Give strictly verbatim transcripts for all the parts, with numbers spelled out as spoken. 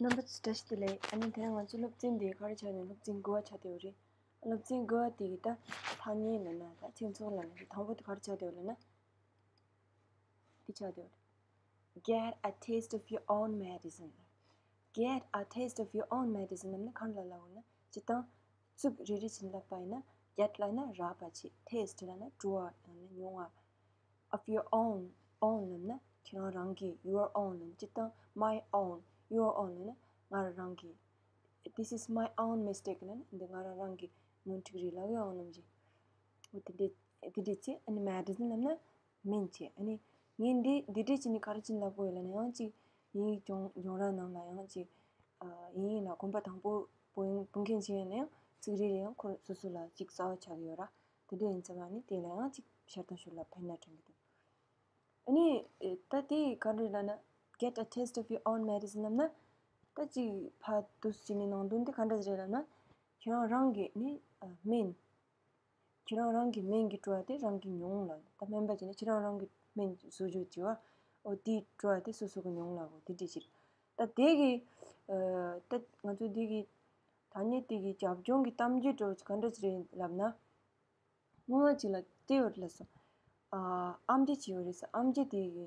རྣམ་པ་ཚོ་བཀྲ་ཤིས་བདེ་ལེགས། ཨ་ནི་དེ་རིང་ང་ཚོའི་སློབ་ཚན་འདི་ག་རེ་ཆགས་ཡོད། སློབ་ཚན་དགུ་པ་ཆགས་བསྡད་ཡོད་རེད། སློབ་ཚན་དགུ་པ་དེ་གི་ད་ཐ་སྙད་ལབ་ན་ད་ཚིག་ཚོགས་ལབ་ན་དེ་དང་པོ་དེ་ག་རེ་ཆགས་བསྡད་ཡོད་ལབ་ན། འདི་ཆགས་བསྡད་ཡོད་རེད། Get a taste of your own medicine. Get a taste of your own medicine ལབ་ན་ག་རེ་ལབ་ལབ་ཡོད་ན། སྤྱིར་བཏང་ཚིག་རེ་རེ་བཞིན་ལབ་པ་ཡིན་ན། Get ལབ་ན་རག་པ་བྱེད། Taste ལབ་ན་བྲོ་བ་ཡང་ན་མྱོང་བ། Of your own. Own ལབ་ན་ཁྱེད་རང་རང་གི། Your own ལབ་ན་སྤྱིར་བཏང་། My own, your own ལབ་ན་ང་རང་རང་གི། This is my own mistake ལབ་ན་འདི་ང་རང་རང་གི་ངོ་འཕྲིག་རེད་ལབ་ཡོང་ནམ་ཞིག་འོ་དེ་འདྲས་དེ་འདྲས་བྱས། ཨ་ནི་medicine ལབ་ན་སྨན་བྱས། ཨ་ནི་ངས་འདི་འདི་འདྲས་བྱས་ནས་ག་རེ་བྱས་ནས་ལབ་དགོས་ཡོད་ལབ་ན། ཡང་ཅིག་དབྱིན་ཡིག་སྦྱོང་སྦྱོང་ར་ནང་ལ་ཡང་ཅིག་ཨ་དབྱིན་ཡིག་ལ་གོམ་པ་དང་པོ་སྤོ་སྤོ་མཁན་ཅིག་ཡིན་ན་ཡང་ཚིག་རེ་རེ་ཡང་ཁོ་སོ་སོ་ལ་ཅིག་རྩ་བ་ཆགས་ཀྱི་ཡོད་ར། དེ་འདྲ་ཡིན་ཙང་ཨ་ནི་དེ་ལ་ཡང་ཅིག་ཤར་དང་ཤུར་ལ་ཕན་ན་དྲན་གྱི་འདུག་ཨ་ནི་ད་དེ་ག་རེ་ལབ་ན། Get a taste of your own medicine ལབ་ན། ད་ཅིག་ཕར་དུས་ཅིག་ནས་ནང་དོན་དེ་ག་འདྲ་ཞིག་རེད་ལབ་ན། ཁྱེད་རང་རང་གི་ནི་ཨ་སྨན། ཁྱེད་རང་རང་གི་སྨན་གྱི་བྲོ་བ་དེ་རང་གིས་མྱོང་ལ། ད་སྨན་པ་ཅིག་ནི་ཁྱེད་རང་རང་གི་སྨན་བཟོ་བཅོས་བྱས་པ། འོ་དེའི་བྲོ་བ་དེ་སོ་སོ་གིས་མྱོང་ལ། འོ་དེ་འདྲ་ཞིག་ད་དེ་གི་ཨ་ད་ང་ཚོ་འདི་གི་ཐ་སྙད་དེ་གི་རྒྱབ་ལྗོངས་ཀྱི་གཏམ་རྒྱུད་འདྲ་བོ་ཅིག་ག་འདྲ་ཞིག་རེད་ལབ་ན། སྔོན་མ་ཅིག་ལ་དེ་ཡོད་རེད་ལབ་སོང་། ཨ་ཨམ་ཆི་ཅིག་ཡོད་རེད་ཟེར། ཨམ་ཆི་དེ་གི་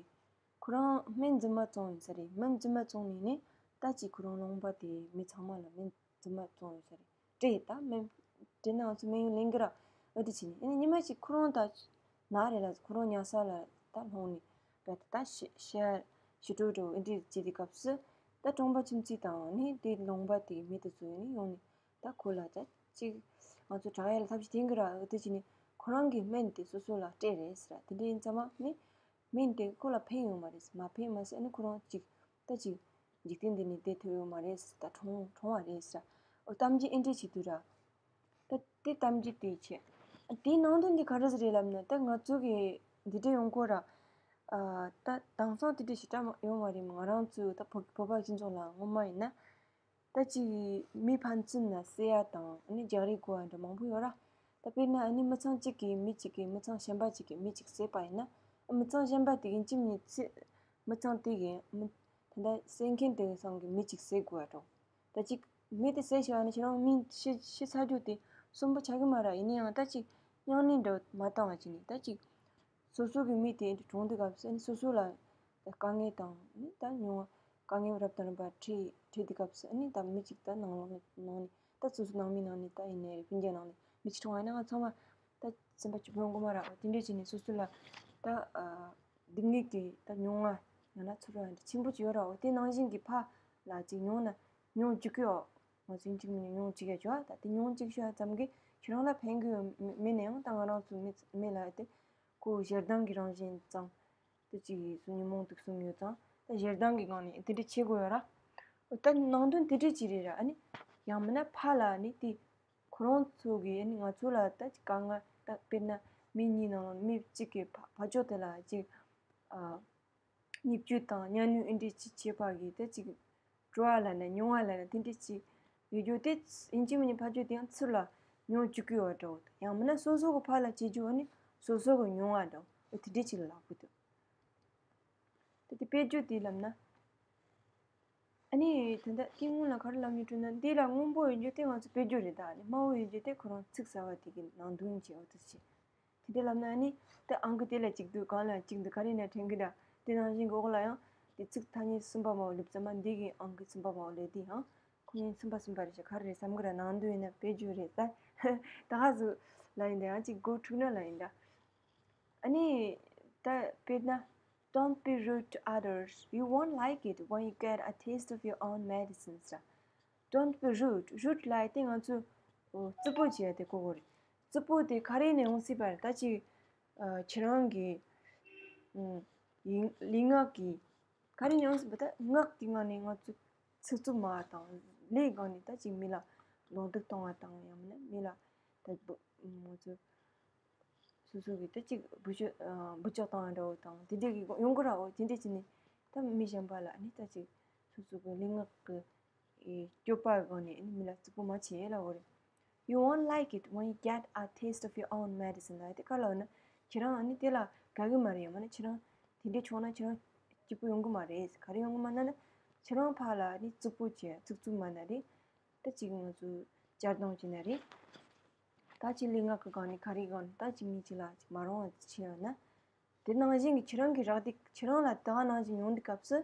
ཁོ་རང་སྨན་རྫུན་མ་བཙོངས་ཡོད་ས་རེད། སྨན་རྫུན་མ་བཙོངས་ནས་ནི་ད་ཅིག་ཁོ་རང་ལུང་པ་དེ་མི་ཚང་མ་ལ་སྨན་རྫུན་མ་བཙོངས་ཡོད་ས་རེད། སྤྲད་ད་སྨན་སྤྲད་ན་ང་ཚོ་སྨན་ཡོན་ལེན་གི་ར། འོ་དེ་བྱས་ནས་ཨ་ནི་ཉི་མ་ཅིག་ཁོ་རང་ད་ན་རེད་ལབ། ཁོ་རང་ཉལ་ས་ལ་ད་ལྷུང་ནས་ད་ད་ད་ཤི་ཤི་ཤི་འགྲོ་འགྲོ་འདི་བྱེད་དུས་སྐབས་སུ། ད་གྲོང་པ་ཁྱིམ་མཚེས་དང་ནི་དེ་ལུང་པ་དེའི་མི་དེ་ཚོ་ཡིན་ནི་ཡོང་ནས། ད་ཁོ་ལ་ད་ཅིག་ང་ཚོ་དྲག་ཡ་ལ་ཐབས་ཤེས་བསྟེན་གི་ར། འོ་དེ་བྱས་ནས་ཁོ་རང་གི་སྨན་དེ་སོ་སོ་ལ་སྤྲད་རེད་ཟེར། དེ་འདྲ་ཡིན་ཙང་མ་ནི་སྨན་དེ་ཁོ་ལ་ཕན་ཡོད་མ་རེད། མ་ཕན་མ་ཟད་ཨ་ནི་ཁོ་རང་ཅིག་ད་ཅིག་འཇིག་རྟེན་འདི་ནས་བསྡད་ཐུབ་ཡོད་མ་རེད། ད་གྲོངས་གྲོངས་པ་རེད་ཟེར། འོ་གཏམ་རྒྱུད་ཨེ་འདྲས་བྱེད་དུས་ར། ད་དེ་གཏམ་རྒྱུད་དེ་བྱས། དེའི་ནང་དོན་འདི་ག་རེ་ཟིག་རེད་ལབ་ན། ད་ང་ཚོ་གི་འདི་འདྲས་ཡོང་གོ་ར། ཨ་ད་དེང་སང་དེ་འདྲས་ཞེ་དྲག་ཡོད་མ་རེད། ང་རང་ཚོའི་ད་བོད་བོད་པ་སྤྱི་ཚོགས་ལ་སྔོན་མ་ཡིན་ན། ད་ཅིག་མི་ཕན་ཚུན་ལ་བསད་ཡ་དང་ཨ་ནི་རྒྱག་རེས་དགོས་ཡ་འདྲ་མང་པོ་ཡོད་ར། ད་དཔེར་ན་ཨ་ནི་མི་ཚང་གཅིག་གིས་མི་གཅིག་གིས་མི་ཚང་གཞན་པ་གཅིག་གིས་མི་གཅིག་བསད་པ་ཡིན་ན། མི་ཚང་གཞན་པ་དེ་གིས་ཡིན་གཅིག་མིན་གཅིག་མི་ཚང་དེ་གིས་མི་ད་ལྟ་བསད་མཁན་དེ་གི་སང་གི་མི་གཅིག་བསད་དགོས་ཡ་འདྲ། ད་ཅིག་མི་དེ་བསད་ཤི་བ་ནི་ཁྱེད་རང་མི་ཤི་ཤི་ཚར་རྒྱུ་དེ་གསོན་པོ་ཆགས་གི་མ་ར། ཡིན་ན་ཡང་ད་ཅིག་སྙིང་ནད་འདྲ་མ་བཏང་བ་ཅིག་ནི་ད་ཅིག་སོ་སོ་གི་མི་དེ་འདྲ་གྲོངས་དུས་སྐབས་སུ་ཨ་ནི་སོ་སོ་ལ་དཀའ་ངལ་དང་ནི་ད་མྱོང་བ་དཀའ་ངལ་རབ་དང་རིམ་པ་འཕྲད་འཕྲད་དུས་སྐབས་སུ་ཨ་ནི་ད་མི་གཅིག་ད་ནང་ལོགས་ནས་ནང་ནས་ད་སོ་སོ་ནང་མི་ནང་ནས་ད་ཡིན་ནའི་རེད། སྤུན་ཀྱག་ནང་ནས་མི་གཅིག་གྲོངས་ཡིན་ན་ང་ཚང་མ་ད་སེམས་པ་སྐྱིད་པོ་ཡོང་གི་མ་ར། འོ་དེ་འདྲས་བྱས་ནས་སོ་སོ་ལ་ད་ཨ་སྡུག་བསྔལ་གྱི་ད་མྱོང་བ་ཡང་ན་ཚོར་བ་འདྲ་ཆེན་པོ་ཅིག་ཡོད་ར། འོ་དེ་ནང་བཞིན་གྱི་ཕ་ལ་ཅིག་མྱོང་ན་མྱོང་བཅུག་གི་ཡོད། ང་ཚོ་ཡིན་གཅིག་མིན་གཅིག་མྱོང་བཅུག་ཡ་ཅོ། ད་དེ་མྱོང་བཅུག་ཤོག་ཙམ་གྱིས་ཁྱེད་རང་ལ་ཕན་གི་ཡོད་མེད་ན་ཡང་ད་ང་རང་ཚོ་མི་མི་ལ་དེ་ཁོ་ཞེ་སྡང་གི་རང་བཞིན་ཙང་། དེ་གཅིག་གིས་སུ་ཉོན་མོངས་དུག་གསུམ་ཡོད་ཙང་ད་ཞེ་སྡང་གི་སྒང་ནས་དེ་འདྲ་བྱེད་དགོས་ཡོད་ར། ད་ནང་དོན་དེ་འདྲ་ཅིག་རེད་ར། ཨ་ནི་ཡང་མིན་ན་ཕ་ལ་ནི་དེ་ཁོ་རང་ཚོ་གི་ཨ་ནི་ང་ཚོ་ལ་ད་ཅིག་དཀའ་ངལ་ད་དཔེར་ན་མི་གཉིས་ནང་ལ་མི་གཅིག་གི་ཕ་ཕ་ཕྱོགས་དེ་ལ་ཅིག་ཨ། བརྙས་བཅོས་དང་གཉའ་གནོན་ཨེ་འདྲས་ཅིག་བྱས་པ་གི་ད་ཅིག་སྤྲོ་བ་ལབ་ན་མྱོང་བ་ལབ་ན་དེ་འདྲས་ཅིག་ཡོད་རྒྱུ་དེ་ཡིན་གཅིག་མིན་གཅིག་ཕར་ཕྱོགས་དེ་ཡང་ཚུར་ལ་མྱོང་བཅུག་གི་ཡོད་འདྲ་བོ། ཡང་མིན་ན་སོ་སོ་གི་ཕར་ལ་བྱེད་རྒྱུ་ཨ་ནི་སོ་སོ་གི་མྱོང་བ་འདྲ་བོ་དེ་འདྲས་ཅིག་ལབ་དགོས་འདུག་ད་དེ་དཔེ་བརྗོད་དེ་ལབ་ན། ཨ་ནི་ད་ལྟ་དེ་སྔོན་ལ་ག་རེ་ལབ་མྱོང་དྲན་ན། འདི་ལ་སྔོན་པོ་ཡོད་རྒྱུ་དེ་ང་ཚོ་དཔེ་བརྗོད་རེད། ད་ཨ་ནི་དམར་པོ་ཡོད་རྒྱུ་དེ་ཁོ་རང་ཚིག་གསར་བ་དེ་གི་ནང་དོན་བྱས་འོ་དེ་བྱས། དེ་འདྲ་ལབ་ན་ཨ་ནི་ད་ཨང་ཀི་དེ་ལ་གཅིག་འདུག་གང་ལ་གཅིག་འདུག་ག་རེ་ན་དྲན་གི་འདྲ། དེ་ནང་བཞིན་གི་འོག་ལ་ཡང་དེ་ཚིག་ཐ་སྙད་གསུམ་པ་མ་བོ་ལུབ་ཙམ་མ་འདི་གི་ཨང་ཀི་གསུམ་པ་མ་བོ་ལས་དེ་ཡང་ཁོ་གཉིས་གསུམ་པ་གསུམ་པ་རེད་ཤག་ག་རེ་རེད་བསམ་གི་ར། ནང་དོན་ཡིན་ན་དཔེ་བརྗོད་རེད་ད། ད་ག་ཟུ་ལ་ཡིན་ད་ཡང་གཅིག་མགོ་འཁྲུག་ན་ལ་ཡིན་ད། ཨ་ནི་ད་དཔེར་ན། Don't be rude to others. You won't like it when you get a taste of your own medicine. Don't be rude. Rude ལབ་ཡ་དེ་ང་ཚོས་རྩུབ་པོ་བྱེད་ཡ་དེ་གོ་གོ་རེད། རྩུབ་པོ་དེ་ག་རེ་ནས་ཡོང་སྲིད་པ་རེད། ད་ཅིག་ཁྱེད་རང་གི་ལུས་ངག་གི་ག་རེ་ནས་ཡོང་སྲིད་པ། ད་ངག་གི་ངག་ནས་ང་ཚོས་ཚིག་རྩུབ་སྨྲ་བ་དང་། ལུས་ངག་ནས་ད་ཅིག་མི་ལ་ལོ་སྡུག་གཏོང་བ་དང་། ཡང་མིན་ན་མི་ལ་ད་ང་ཚོས་སོ་སོ་གི་ད་ཅིག་འབུ་ཅོག་འབུ་ཅོག་བཏང་བ་འདྲ་བོ་དང་དེ་འདྲས་ཀྱི་ཡོང་གི་ར། འོ་དེ་འདྲས་བྱས་ནས་ད་མི་གཞན་པ་ལ་ནི་ད་ཅིག་སོ་སོ་གི་ལུས་ངག་གི་སྤྱོད་པ་སྒང་ནས་ནི་མི་ལ་རྩུབ་པོ་མ་བྱེད་ལབ་དགོས་རེད། You won't like it when you get a taste of your own medicine. ལབ་དེ་ག་ལབ་ན་ཁྱེད་རང་ནི་དེ་ལ་དགའ་གི་མ་རེད། ཡང་མིན་ན་ཁྱེད་རང་དེ་འདྲས་བྱུང་ན་ཁྱེད་རང་སྐྱིད་པོ་ཡོང་གི་མ་རེད། ག་རེ་ཡོང་གི་མ་རེད་ན་ན། ཁྱེད་རང་ཕར་ལ་ནི་རྩུབ་པོ་བྱས་རྩུབ་རྩུབ་མ་ན་རེད། ད་ཅིག་ང་ཚོ་གཅར་རྡུང་བྱས་ན་རེད། ད་ཅིག་ལས་ངག་གི་སྒང་ནས་ག་རེ་སྒང་ནས་ད་ཅིག་མི་གཅིག་ལ་ཅིག་མ་རུང་བ་བྱས་ཡོད་ན། དེ་ནང་བཞིན་གྱི་ཁྱེད་རང་གི་རག་དེ་ཁྱེད་རང་ལ་ད་ག་ནང་བཞིན་ཡོང་དུས་སྐབས་སུ།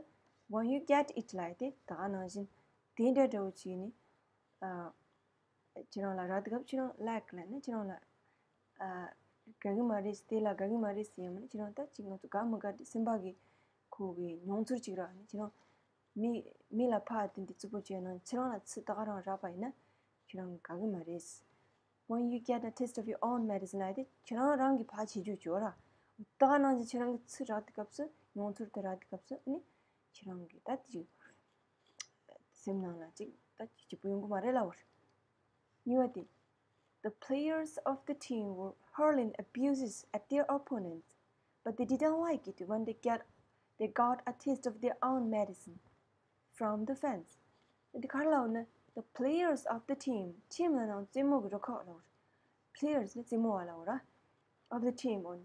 When you get it ལབ་དེ་ད་ག་ནང་བཞིན་དེ་འདྲ་འདྲ་བོ་བྱས་ནས། ཨ། ཁྱེད་རང་ལ་རག་དུས་སྐབས་ཁྱེད་རང་like ལབ་ན་ཁྱེད་རང་ལ། ཨ། དགའ་གི་མ་རེད། དེ་ལ་དགའ་གི་མ་རེད་ཟེར་ཡང་མིན་ན་ཁྱེད་རང་ད་ཅིག་ང་ཚོ་དགའ་མི་དགའ་དེ་སེམས་པ་གི་ཁོ་གི་མྱོང་ཚོར་ཅིག་རག་ནི་ཁྱེད་རང་མི་མི་ལ་ཕར་དེ་འདྲ་རྩུབ་པོ་བྱས་ན་ཁྱེད་རང་ལ་ཚུར་ད་ག་རང་རག་པ་ཡིན་ན་ཁྱེད་རང་དགའ་གི་མ་རེད། When you get a taste of your own medicine ལབ་དེ་ཁྱེད་རང་རང་གི་ཕར་བྱེད་རྒྱུ་བྱོས་ར། ད་ག་ནང་བཞིན་ཁྱེད་རང་གི་ཚུར་རག་དུས་སྐབས་སུ་མྱོང་ཚོར་དེ་རག་དུས་སྐབས་སུ་ནི་ཁྱེད་རང་གི་ད་ཅིག་སེམས་ནང་ལ་ཅིག་ད་ཅིག་སྐྱིད་པོ་ཡོང་གི་མ་རེད་ལབ་པ་རེད། གཉིས་པ་དེ། The players of the team were hurling abuses at their opponents, but they didn't like it when they get they got a taste of their own medicine from the fans. འདི་ག་རེ་ལབ་ན། The players of the team. Team ལབ་ན་རྩེད་མོ་གི་རུ་ཁག་ལབ་པ་རེད། Players ནི་རྩེད་མོ་བ་ལབ་པ་རེད། Of the team on.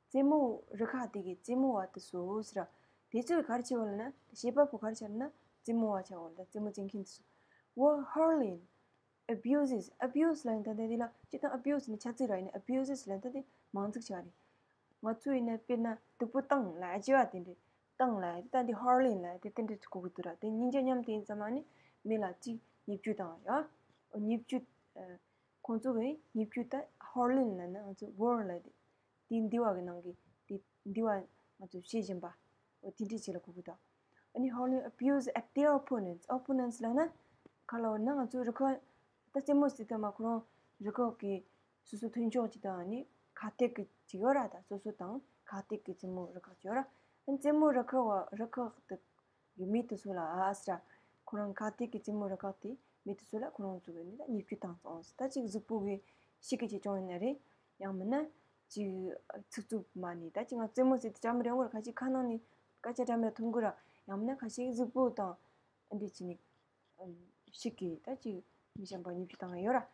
རྩེད་མོ་རུ་ཁག་དེ་གི་རྩེད་མོ་བ་དེ་ཚོ་ཟེར་ར། དེ་ཚོས་ག་རེ་བྱེད་པ་ལབ་ན། བྱེད་པ་པོ་ག་རེ་བྱེད་ལབ་ན། རྩེད་མོ་བ་བྱ་བ་ལ་རྩེད་མོ་རྩེད་མཁན་དེ་ཚོ། Were hurling abuses. Abuse ལབ་ཡིན་ད་ལྟ་འདི་ལ་སྤྱིར་བཏང་abuseནི་ཆ་ཚིག་ར་ཡིན་ན། abuses ལབ་ཡིན་ད་འདི་མང་ཚིག་ཆགས་རེད། ང་ཚོ་ཡིན་ན་དཔེར་ན་སྡུག་པོ་བཏང་ལབ་ཡ་ཅི་བ་དེ་འདྲས། བཏང་ལབ་ཡ་དེ་ད་འདི་hurling ལབ་ཡ་དེ་དེ་འདྲས་གོ་གི་འདུག་ར། དེ་གཉིས་ཆ་མཉམ་དུ་ཡིན་ཙམ་ནི་མི་ལ་ཅིག་བརྙས་བཅོས་བཏང་བ་ཡ། བརྙས་བཅོས། ཁོང་ཚོ་གི་བརྙས་བཅོས་ད་hurling ལབ་ན་ང་ཚོ་were ལབ་དེ། དེ་འདི་བ་གི་ནང་གི་དེ་འདི་བ་ང་ཚོ་བཤད་བཞིན་པ། འོ་དེ་འདྲས་བྱེད་ལ་གོ་གི་འདུག་ཨ་ནི་hurling abuse at their opponents. Opponents ལབ་ན་ག་ལ་བ་ན་ང་ཚོ་རུ་ཁག་ད་རྩེད་མོ་ཟེར་དུས་མ་ཁོ་རང་རུ་ཁག་གི་སོ་སོ་མཐུན་ཕྱོགས་ཅིག་དང་ནི་ཁ་གཏད་ཀྱི་ཅིག་ཡོད་ར། ད་སོ་སོ་དང་ཁ་གཏད་ཀྱི་རྩེད་མོ་རུ་ཁག་ཅིག་ཡོད་ར། ཨ་ནི་རྩེད་མོ་རུ་ཁག་བ་རུ་ཁག་དེ་གི་མི་དེ་ཚོ་ལ་ཨ་ཟེར་ར། ཁོ་རང་ཁ་གཏད་ཀྱི་རྩེད་མོ་རུ་ཁག་དེ་མི་དེ་ཚོ་ལ་ཁོ་རང་ཚོ་གི་ནི་ད་བརྙས་བཅོས་བཏང་སོང་ཟེར། ད་ཅིག་གཟུགས་པོ་གི་ཤི་གི་ཅིག་བྱུང་ཡིན་ན་རེད། ཡང་མིན་ན་ཅིག་ཚིག་རྩུབ་མ་ནི་ད་ཅིག་ང་རྩེད་མོ་ཟེར་དེ་འདྲ་མི་རེད་འོང་ར། ཁ་ཅིག་ཁ་ནང་ནས་སྐད་ཆ་འདྲ་མི་འདྲ་ཐོན་གི་ར། ཡང་མིན་ན་ཁ་ཤས་གཟུགས་པོ་དང་ཨ་འདྲས་བྱས་ནི་ཤི་གི་ད་ཅིག་མི་གཞན་པ་བརྙས་བཅོས་བཏང་ཡ་ཡོད་ར།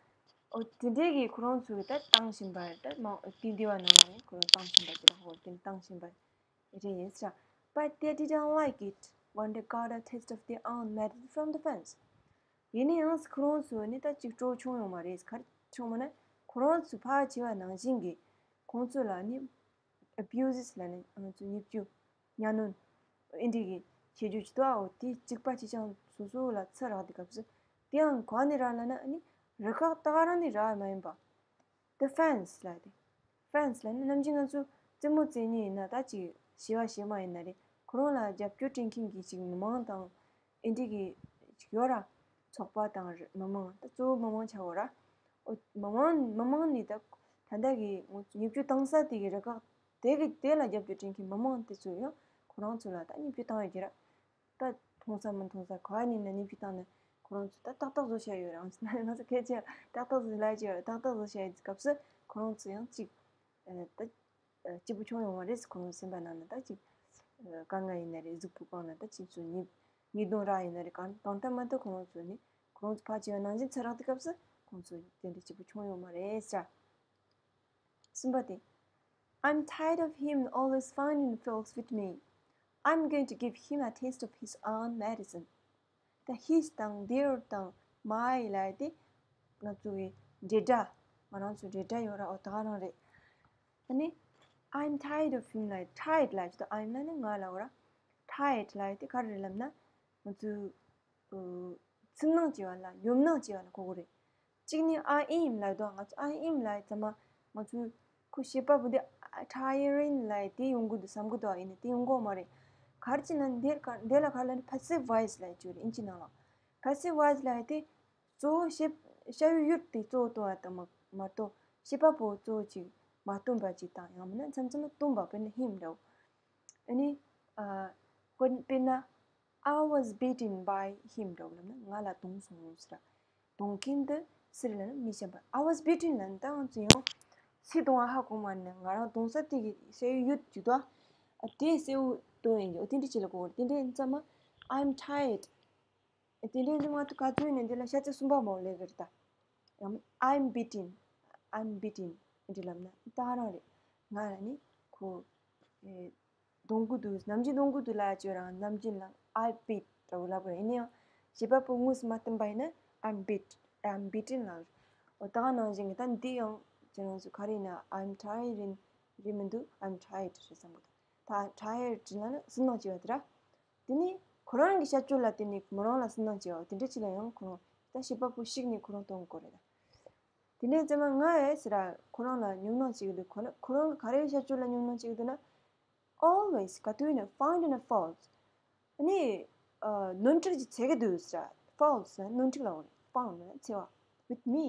འོ་དེ་འདྲས་ཀྱི་ཁོ་རང་ཚོ་གི་ད་བཏང་བཞིན་པ་རེད། ད་མང་དེ་འདི་བ་ནང་ལ་ནི་ཁོ་རང་བཏང་བཞིན་པ་ཅིག་ལ་ཧོ་དེ་བཏང་བཞིན་པ་རེད་ཡིན་ས། But they didn't like it when they got a taste of their own medicine from the fans. ཡིན་ན་ཡང་ཁོ་རང་ཚོ་ནི་ད་ཅིག་སྤྲོ་བྱུང་ཡོད་མ་རེད། ག་རེ་བྱུང་མ་ན་ཁོ་རང་ཚོ་ཕར་བྱས་པ་ནང་བཞིན་གྱི་ཁོང་ཚོ་ལ་ནི་abuses ལབ་ནི་ང་ཚོ་བརྙས་བཅོས་གཉའ་གནོན་ཨེ་འདྲས་ཀྱི་བྱེད་རྒྱུ་ཅིག་འདུག་ཨ། འོ་དེ་གཅིག་པ་གཅིག་རྐྱང་སོ་སོ་ལ་ཚུར་རག་དུས་སྐབས་སུ་དེ་ཡང་ག་ནས་རག་ལབ་ན་ཨ་ནི་རུ་ཁག་ད་ག་རང་ནས་རག་མ་ཡིན་པ། The fans ལབ་དེ། Fans ལབ་ན་ནམ་རྒྱུན་ང་ཚོ་རྩེད་མོ་རྩེ་མཁན་ཡིན་ན་ད་ཅིག་ཞི་བ་ཞི་མ་ཡིན་ན་རེད། ཁོ་རང་ལ་རྒྱབ་སྐྱོར་སྤྲད་མཁན་གྱི་ཅིག་མི་མང་དང་ཨེ་འདྲས་ཀྱི་ཅིག་ཡོད་ར། ཚོགས་པ་དང་རེད། མི་མང་ད་གཙོ་བོ་མི་མང་ཆགས་ཡོད་ར། འོ་མི་མང་མི་མང་ནི་ད་ད་ལྟ་གི་ང་ཚོ་བརྙས་བཅོས་བཏང་ས་དེ་གི་རུ་ཁག་དེ་གི་དེ་ལ་རྒྱབ་སྐྱོར་སྤྲད་མཁན་མི་མང་དེ་ཚོ་ཡང་ཁོ་རང་ཚོ་ལ་ད་བརྙས་བཅོས་བཏང་ཡོད་ཀྱི་ར། ད་མཐོང་ས་མི་མཐོང་ས་ག་བ་ནས་ན་བརྙས་བཅོས་བཏང་ནས་ཁོ་རང་ཚོ་ད་ཏག་ཏག་བཟོ་བྱས་ཡོད་རང་ང་ཚོ་སྐད་ཆ་ཏག་ཏག་བཟོ་ལབ་ཀྱི་ཡོད། ཏག་ཏག་བཟོ་བྱས་ཡོད་སྐབས་སུ་ཁོ་རང་ཚོ་ཡང་ཅིག་ཨ་ད་ཨ་སྐྱིད་པོ་བྱུང་ཡོད་མ་རེད། ཁོ་རང་སེམས་པ་ནང་ན་ད་ཅིག་ཨ་དཀའ་ངལ་ཡིན་ན་རེད། གཟུགས་པོ་སྒང་ན་ད་ཅིག་ཚོ་ཉེས་ཉེས་རྡུང་རག་ཡིན་ན་རེད། གང་གང་ལྟར་མ་ལྟར་ཁོ་རང་ཚོ་ནི་ཁོ་རང་ཚོ་ཕར་བྱས་པ་ནང་བཞིན་ཚུར་རག་དུས་སྐབས་སུ་ཁོང་ཚོ་དེ་འདྲ་སྐྱིད་པོ་བྱུང་ཡོད་མ་རེད་ཟེར། གསུམ་པ་དེ། I'm tired of him always finding faults with me. I'm going to give him a taste of his own medicine. ད་his དང་their དང་my ལབ་དེ་ང་ཚོ་གི་འབྲེལ་སྒྲ། ང་རང་ཚོ་འབྲེལ་སྒྲ་ཡོད་ར། འོ་ད་ག་རང་རེད། ཨ་ནི་I'm tired of him ལབ། Tired ལབ་ཅི་ད་I'm ལབ་ནི་ང་ལབ་ར། Tired ལབ་དེ་ག་རེ་རེད་ལབ་ན་ང་ཚོ་འཚུབ་སྣང་བྱེད་པ་ལ་ཡོམ་སྣང་བྱེད་པ་ལ་གོ་གི་རེད། གཅིག་ནི་I am ལབ་དུས་ང་ཚོ་I am ལབ་ཙམ་མ་ང་ཚོ་ཁོ་བྱེད་པ་པོ་འདི་tiring ལབ་དེ་ཡོང་གི་འདུག་བསམ་གི་འདུག་ཡིན་ནའི་དེ་ཡོང་གི་མ་རེད། ག་རེ་བྱས་ན་འདིར་ག་འདི་ལ་ག་རེ་ལབ་ན་passive voice ལབ་ཅིག་ཡོད་རེད། ཨིན་ཇི་ནང་ལ་passive voice ལབ་དེ་གཙོ་བོ་བྱེད་བྱ་བའི་ཡུལ་དེ་གཙོ་བོ་སྟོན་པ་དང་མ་མ་གཏོགས་བྱེད་པ་པོ་གཙོ་བོ་ཅིག་མ་སྟོན་པ་ཅིག་དང་ཡང་མིན་ན་མཚམས་མཚམས་སྟོན་པ་དཔེར་ན་him འདྲ་བོ། ཨ་ནི་ཨ་དཔེར་ན། I was beaten by him འདྲ་བོ་ལབ་ན་ང་ལ་རྡུང་སོང་ཟེར། རྡུང་མཁན་དེ་སུ་རེད་ལབ་ན་མི་གཞན་པ། I was beaten ལབ་ན་ད་ང་ཚོ་ཡང་སུས་རྡུང་བ་ཧ་གོ་མ་ནས་ང་རང་རྡུང་ས་དེ་གི་སའི་ཡུལ་ཅིག་ཏུ་ཨ་དེ་སའི་དོན་ཡིན་གྱི། འོ་དེ་འདྲ་ཅིག་ལ་གོ་བ་དེ་འདྲ་ཡིན་ཙམ་མ། I'm tired དེ་འདྲ་ཡིན་ཙམ་མ་ང་ཚོ་ག་ཚོད་ཡིན་ནས་འདི་ལ་ཤ་ཚ་གསུམ་པ་མ་ལས་གི་རེད་ད། ཡང་I'm beaten, I'm beaten འདི་ལབ་ན་ད་རང་རེད། ང་ལ་ནི་ཁོ་ཨེ། གཏོང་གི་འདུག་ནམ་རྒྱུན་གཏོང་གི་འདུག་ལབ་ཡ་ཅིག་རང་ནམ་རྒྱུན་ལ་I beat འདྲ་བོ་ལབ་དགོས་རེད། ཡིན་ན་ཡང་བྱེད་པ་པོ་དངོས་སུ་མ་བསྟན་པ་ཡིན་ན། I'm beat, I'm beaten ལབ་རེད། འོ་ད་ག་ནང་བཞིན་གྱི་ད་འདི་ཡང་ཁྱེད་རང་ཚོ་ག་རེ་ཡིན་ན། I'm tired རེད་མི་འདུག I'm tired རེད་བསམ་གྱི་འདུག་ད་tired ལབ་ན་སུན་སྣང་སྐྱེ་བ་དེ་ར། དེ་ནས་ཁོ་རང་གི་བྱ་སྤྱོད་ལ་བརྟེན་ནས་མོ་རང་ལ་སུན་སྣང་སྐྱེ་བ་དེ་འདྲ་ཅིག་ལ་ཡང་ཁོ་རང་ད་བྱེད་པ་པོ་ཞིག་ནས་ཁོ་རང་གཏོང་དགོས་རེད། དེ་ནས་ཙམ་མ་ང་ཨེ་ཟེར་ར་ཁོ་རང་ལ་ཉུང་སྣང་སྐྱེ་གི་འདུག་ཁོ་ན་ཁོ་རང་གི་ག་རེ་བྱ་སྤྱོད་ལ་ཉུང་སྣང་སྐྱེ་གི་འདུག་ན། Always ག་དུས་ཡིན་ན་finding a fault ཨ་ནི་ཨ་ནོར་འཁྲུལ་ཅིག་འཚོལ་གི་འདུག་ཟེར་ར། Faults ན་ནོར་འཁྲུལ་ལ་འོ་རེད། Found ན་འཚོལ་བ། With me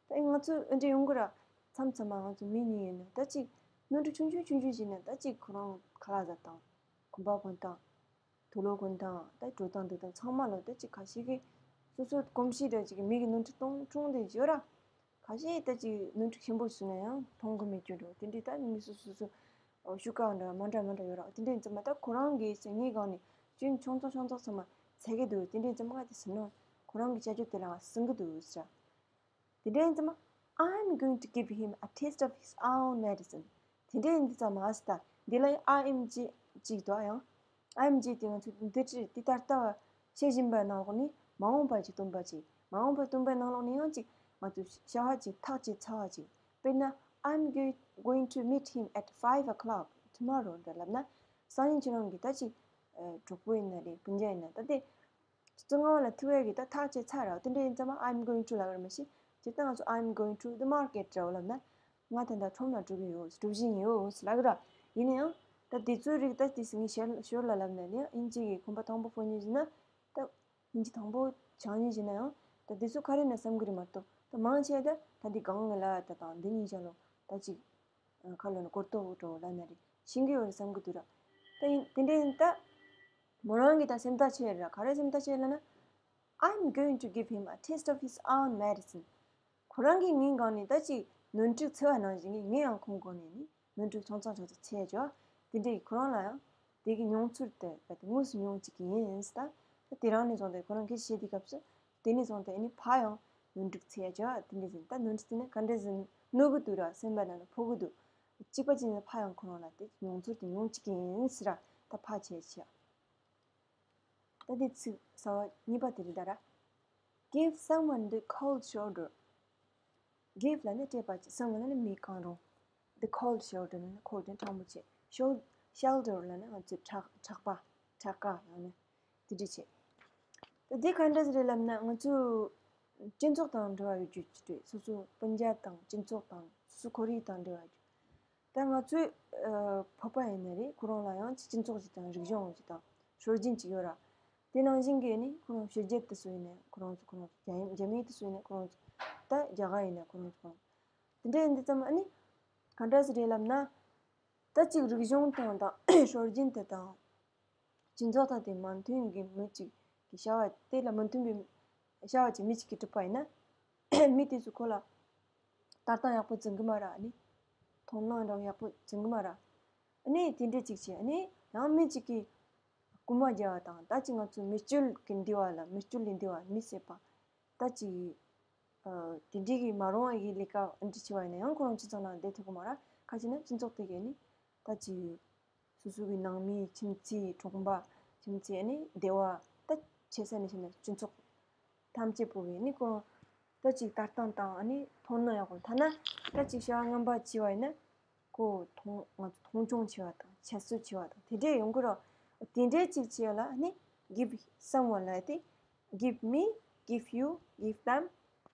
ད་ང་ཚོ་འདི་འདྲ་ཡོང་གི་ར། མཚམས་མཚམས་མ་ང་ཚོ་མི་གཉིས་ཡིན་ན་ད་ཅིག་ནོར་འཁྲུལ་ཆུང་ཆུང་ཆུང་ཆུང་ཞིག་ཡིན་ན་ད་ཅིག་ཁོ་རང་ཁ་ལག་ཟ་སྟངས། གོན་པ་གོན་སྟངས། དུག་ལོག་གོན་སྟངས། ད་འགྲོ་སྟངས་འདུག་སྟངས་ཚང་མ་ལ་ད་ཅིག་ཁ་ཤས་ཀྱིས་སོ་སོ་གོམས་གཤིས་འདྲ་ཅིག་གི་མི་གི་ནོར་འཁྲུལ་གཏོང་གཏོང་བསྡད་ཡོད་ར། ཁ་ཤས་ད་ཅིག་ནོར་འཁྲུལ་ཆེན་པོ་བཟོས་ན་ཡང་མཐོང་གི་མེད་རྒྱུ་འདྲ་བོ་དེ་འདྲའི་ད་མི་སོ་སོ་སོ་ཤུགས་དཀའ་འདྲ་མ་འདྲ་མ་འདྲ་ཡོད་ར། དེ་འདྲའི་ཙམ་མ་ད་ཁོ་རང་གིས་ངའི་སྒང་ནས་སྐྱོན་ཆུང་ཙག་ཆུང་ཙག་ཚང་མ་འཚོལ་གི་འདུག་དེ་འདྲའི་ཙམ་མ་ང་དེ་ཟེར་ནོ། ཁོ་རང་གི་བྱ་སྤྱོད་དེ་ལ་ང་སུན་གི་འདུག་ཟེར། དེ་འདྲའི་ཙམ་མ། I'm going to give him a taste of his own medicine. དེ་འདྲའི་འདི་ཙམ་མ་ཟེར་ད། འདི་ལ་ing གཅིག་འདུག་ཡང་། ing དེ་ང་ཚོས་འདི་ཅི་འདི་ལྟར་ལྟ་བ་བྱེད་བཞིན་པའི་ནང་ལོགས་ནས་མ་འོངས་པ་ཅིག་སྟོན་པ་ཅིག་མ་འོངས་པ་སྟོན་པའི་ནང་ལོགས་ནས་ཡང་ཅིག་ང་ཚོས་བྱ་བ་ཅིག་ཐག་ཅིག་ཚ་བ་ཅིག་དཔེར་ན། I'm going going to meet him at five o'clock tomorrow འདྲ་ལབ་ན། སང་ཉིན་ཁྱེད་རང་གིས་ད་ཅིག་ཨ་གྲོགས་པོ་ཡིན་ན་རེད། སྤུན་ཀྱག་ཡིན་ན་ད་དེ། བཙོན་ཁང་ལ་ཐུག་ཡས་ཀྱི་ད་ཐག་བཅད་ཚར་ར། དེ་འདྲ་ཡིན་ཙང་མ་I'm going to ལབ་ཡོད་མ་གཞི། སྤྱིར་བཏང་ང་ཚོ་I'm going to the market འདྲ་བོ་ལབ་ན། ང་ད་ལྟ་ཁྲོམ་ལ་འགྲོ་གི་ཡོད། འགྲོ་བཞིན་ཡོད་ལབ་གི་ར། ཡིན་ན་ཡང་ད་དེ་ཚོའི་རིགས་ད་དེ་ངས་ཞོར་ཞོར་ལ་ལབ་ན་ནི་ཨིན་ཇི་གི་གོམ་པ་དང་པོ་ཕོག་མཁན་ཡིན་ན། ད་ཨིན་ཇི་དང་པོ་སྦྱང་མཁན་ཡིན་ན་ཡང་ད་དེ་ཚོ་ག་རེ་ན་བསམ་གི་རེད་མ་གཏོགས། ད་མང་ཆེ་ད་ད་འདི་སྒང་ལ་ད་དང་འདི་གཉིས་ཆ་ལོ་ད་ཅིག་ཁ་ལོ་ན་གོ་རྟོགས་འགྲོ་ལབ་ན་རེད། ཤེས་ཀྱི་ཡོད་རེད་བསམ་གྱི་འདུག་ར། ད་ཡིན་དེ་འདྲ་ཡིན་ད། མོ་རང་གིས་ད་སེམས་ཐག་བཅད་ར། ག་རེ་སེམས་ཐག་བཅད་ལབ་ན། I'm going to give him a taste of his own medicine. ཁོ་རང་གིས་ངའི་སྒང་ནས་ད་ཅིག་ནོར་འཁྲུལ་འཚོལ་བ་ནང་བཞིན་གྱི་ངས་ཡང་ཁོང་སྒང་ནས་ནི་ནོར་འཁྲུལ་ཆུང་ཙག་ཆུང་ཙག་འཚོལ་ཡ་བྱ་བ་དེ་འདྲ་ཡིས་ཁོ་རང་ལ་ཡང་དེ་གི་མྱོང་ཚོར་དེ་དངོས་སུ་མྱོང་བྱེད་ཀྱི་ཡིན་ཟེར་ད། ད་དེ་རང་ནས་བཟུང་སྟེ་ཁོ་རང་སྐད་ཆ་བཤད་དུས་སྐབས་སུ། དེ་ནས་བཟུང་སྟེ་ཨ་ནི་ཕར་ཡང་ནོར་འཁྲུལ་འཚོལ་ཡ་བྱ་བ་དེ་འདྲ་ཟིན། ད་ནོར་འཁྲུལ་དེ་ནི་ག་འདྲ་ཟིན་ནོར་གི་འདུག་ར། སེམས་པ་ནང་ལ་ཕོག་གི་འདུག་གཅིག་པ་གཅིག་ནས་ཕར་ཡང་ཁོ་རང་ལ་དེ་མྱོང་ཚོར་དེ་མྱོང་བྱེད་ཀྱི་ཡིན་ཟེར་ར། ད་ཕར་བྱས་བྱས། ད་དེ་ཚིག་གསར་བ་གཉིས་པ་དེ་རེད་ད་ར། Give someone the cold shoulder. Give ལབ་ན་སྤྲད་པ་ཅིག someone ལབ་ན་མི་གང་རུང་། The cold shoulder ལབ་ན་cold དེ་གྲང་མོ་བྱེད། Shou- shoulder ལབ་ན་ང་ཚོའི་ཕྲག་ཕྲག་པ་ཕྲག་ཀ་ཡང་ན་དེ་འདྲ་བྱེད། ད་འདི་ག་འདྲ་ཟེར་རེད་ལབ་ན་ང་ཚོའི་སྤྱི་ཚོགས་དང་འབྲེལ་བ་ཡོད་རྒྱུ་ཅིག་རེད། སོ་སོ་སྤུན་ཀྱག་དང་སྤྱི་ཚོགས་དང་སོ་སོ་ཁོར་ཡུག་དང་འབྲེལ་བ་ཡོད་རྒྱུ། ད་ང་ཚོའི་ཨ་བོད་པ་ཡིན་ན་རེད། ཁོ་རང་ལ་ཡང་སྤྱི་ཚོགས་ཅིག་དང་རིག་གཞུང་ཅིག་དང་སྲོལ་རྒྱུན་ཅིག་ཡོད་ར། དེ་ནང་བཞིན་གྱི་ནི་ཁོ་རང་ཕྱི་རྒྱལ་དུ་སུ་ཡིན་ན་ཁོ་རང་ཚོ་ཁོ་རང་ཚོ་རྒྱ་རྒྱ་མི་དུ་སུ་ཡིན་ན་ཁོ་རང་ཚོ། ད་རྒྱ་གར་ཡིན་ན་ཁོ་རང་ཚོ་ཁོ་རང་ཚོ། དེ་འདྲ་ཡིན་དུས་ཙམ་ཨ་ནི་ག་འདྲ་ཟེར་རེད་ལབ་ན། ད་ཅིག་རིག་གཞུང་དང་དང་སྲོལ་རྒྱུན་དེ་དང་། སྤྱི་ཚོགས་དང་དེ་མ་མཐུན་གྱི་མི་གཅིག་གི་བྱ་བ་དེ་ལ་མི་མཐུན་པའི་བྱ་བ་ཅིག་མི་གཅིག་གིས་བསྒྲུབས་པ་ཡིན་ན། མི་དེ་ཚོས་ཁོ་ལ་ལྟ་སྟངས་ཡག་པོ་འཛིན་གི་མ་རེད། ཨ་ནི་མཐོང་སྣང་འདྲ་བོ་ཡག་པོ་འཛིན་གི་མ་རེད། ཨ་ནི་དེ་འདྲ་ཅིག་བྱས་ཨ་ནི་ཡང་མི་གཅིག་གིས་སྐུལ་མ་རྒྱག་པ་དང་། ད་ཅིག་ང་ཚོ་མི་སྤྱོད་ཀྱི་འདི་བ་ལ་མི་སྤྱོད་ལས་འདི་བ་མི་བྱེད་པ། ད་ཅིག་ཨ་དེ་འདྲའི་གི་མ་རུང་བ་གི་ལས་ཀ་འདི་བྱས་པ་ཡིན་ན་ཡང་ཁོ་རང་སྤྱི་ཚོགས་ནང་བསྡད་ཐུབ་ཀྱི་མ་རེད། ཁ་ཅིག་ན་སྤྱི་ཚོགས་དེ་གས་ནི་ད་ཅིག་སོ་སོ་གི་ནང་མི་ཁྱིམ་མཚེས་གྲོགས་པ་ཁྱིམ་མཚེས་ཨ་ནི་སྡེ་བ་ད་ཆེ་ས་ནས་བྱས་ན་སྤྱི་ཚོགས་ཐམས་ཅད་པོ་གས་ནི་ཁོ་རང་ད་ཅིག་ལྟ་སྟངས་དང་ཨ་ནི་མཐོང་སྣང་ཡག་པོ། ཐ་ན་ད་ཅིག་བྱ་བ་ངན་པ་བྱས་པ་ཡིན་ན་ཁོ་མཐོང་ང་ཚོ་མཐོང་ཆུང་བྱས་པ་དང་ཁྱད་གསོད་བྱས་པ་དང་དེ་འདྲས་ཡོང་གི་རེད། དེ་འདྲས་ཅིག་བྱས་ལ་ཨ་ནི་give someone ལབ་དེ། Give me, give you, give them,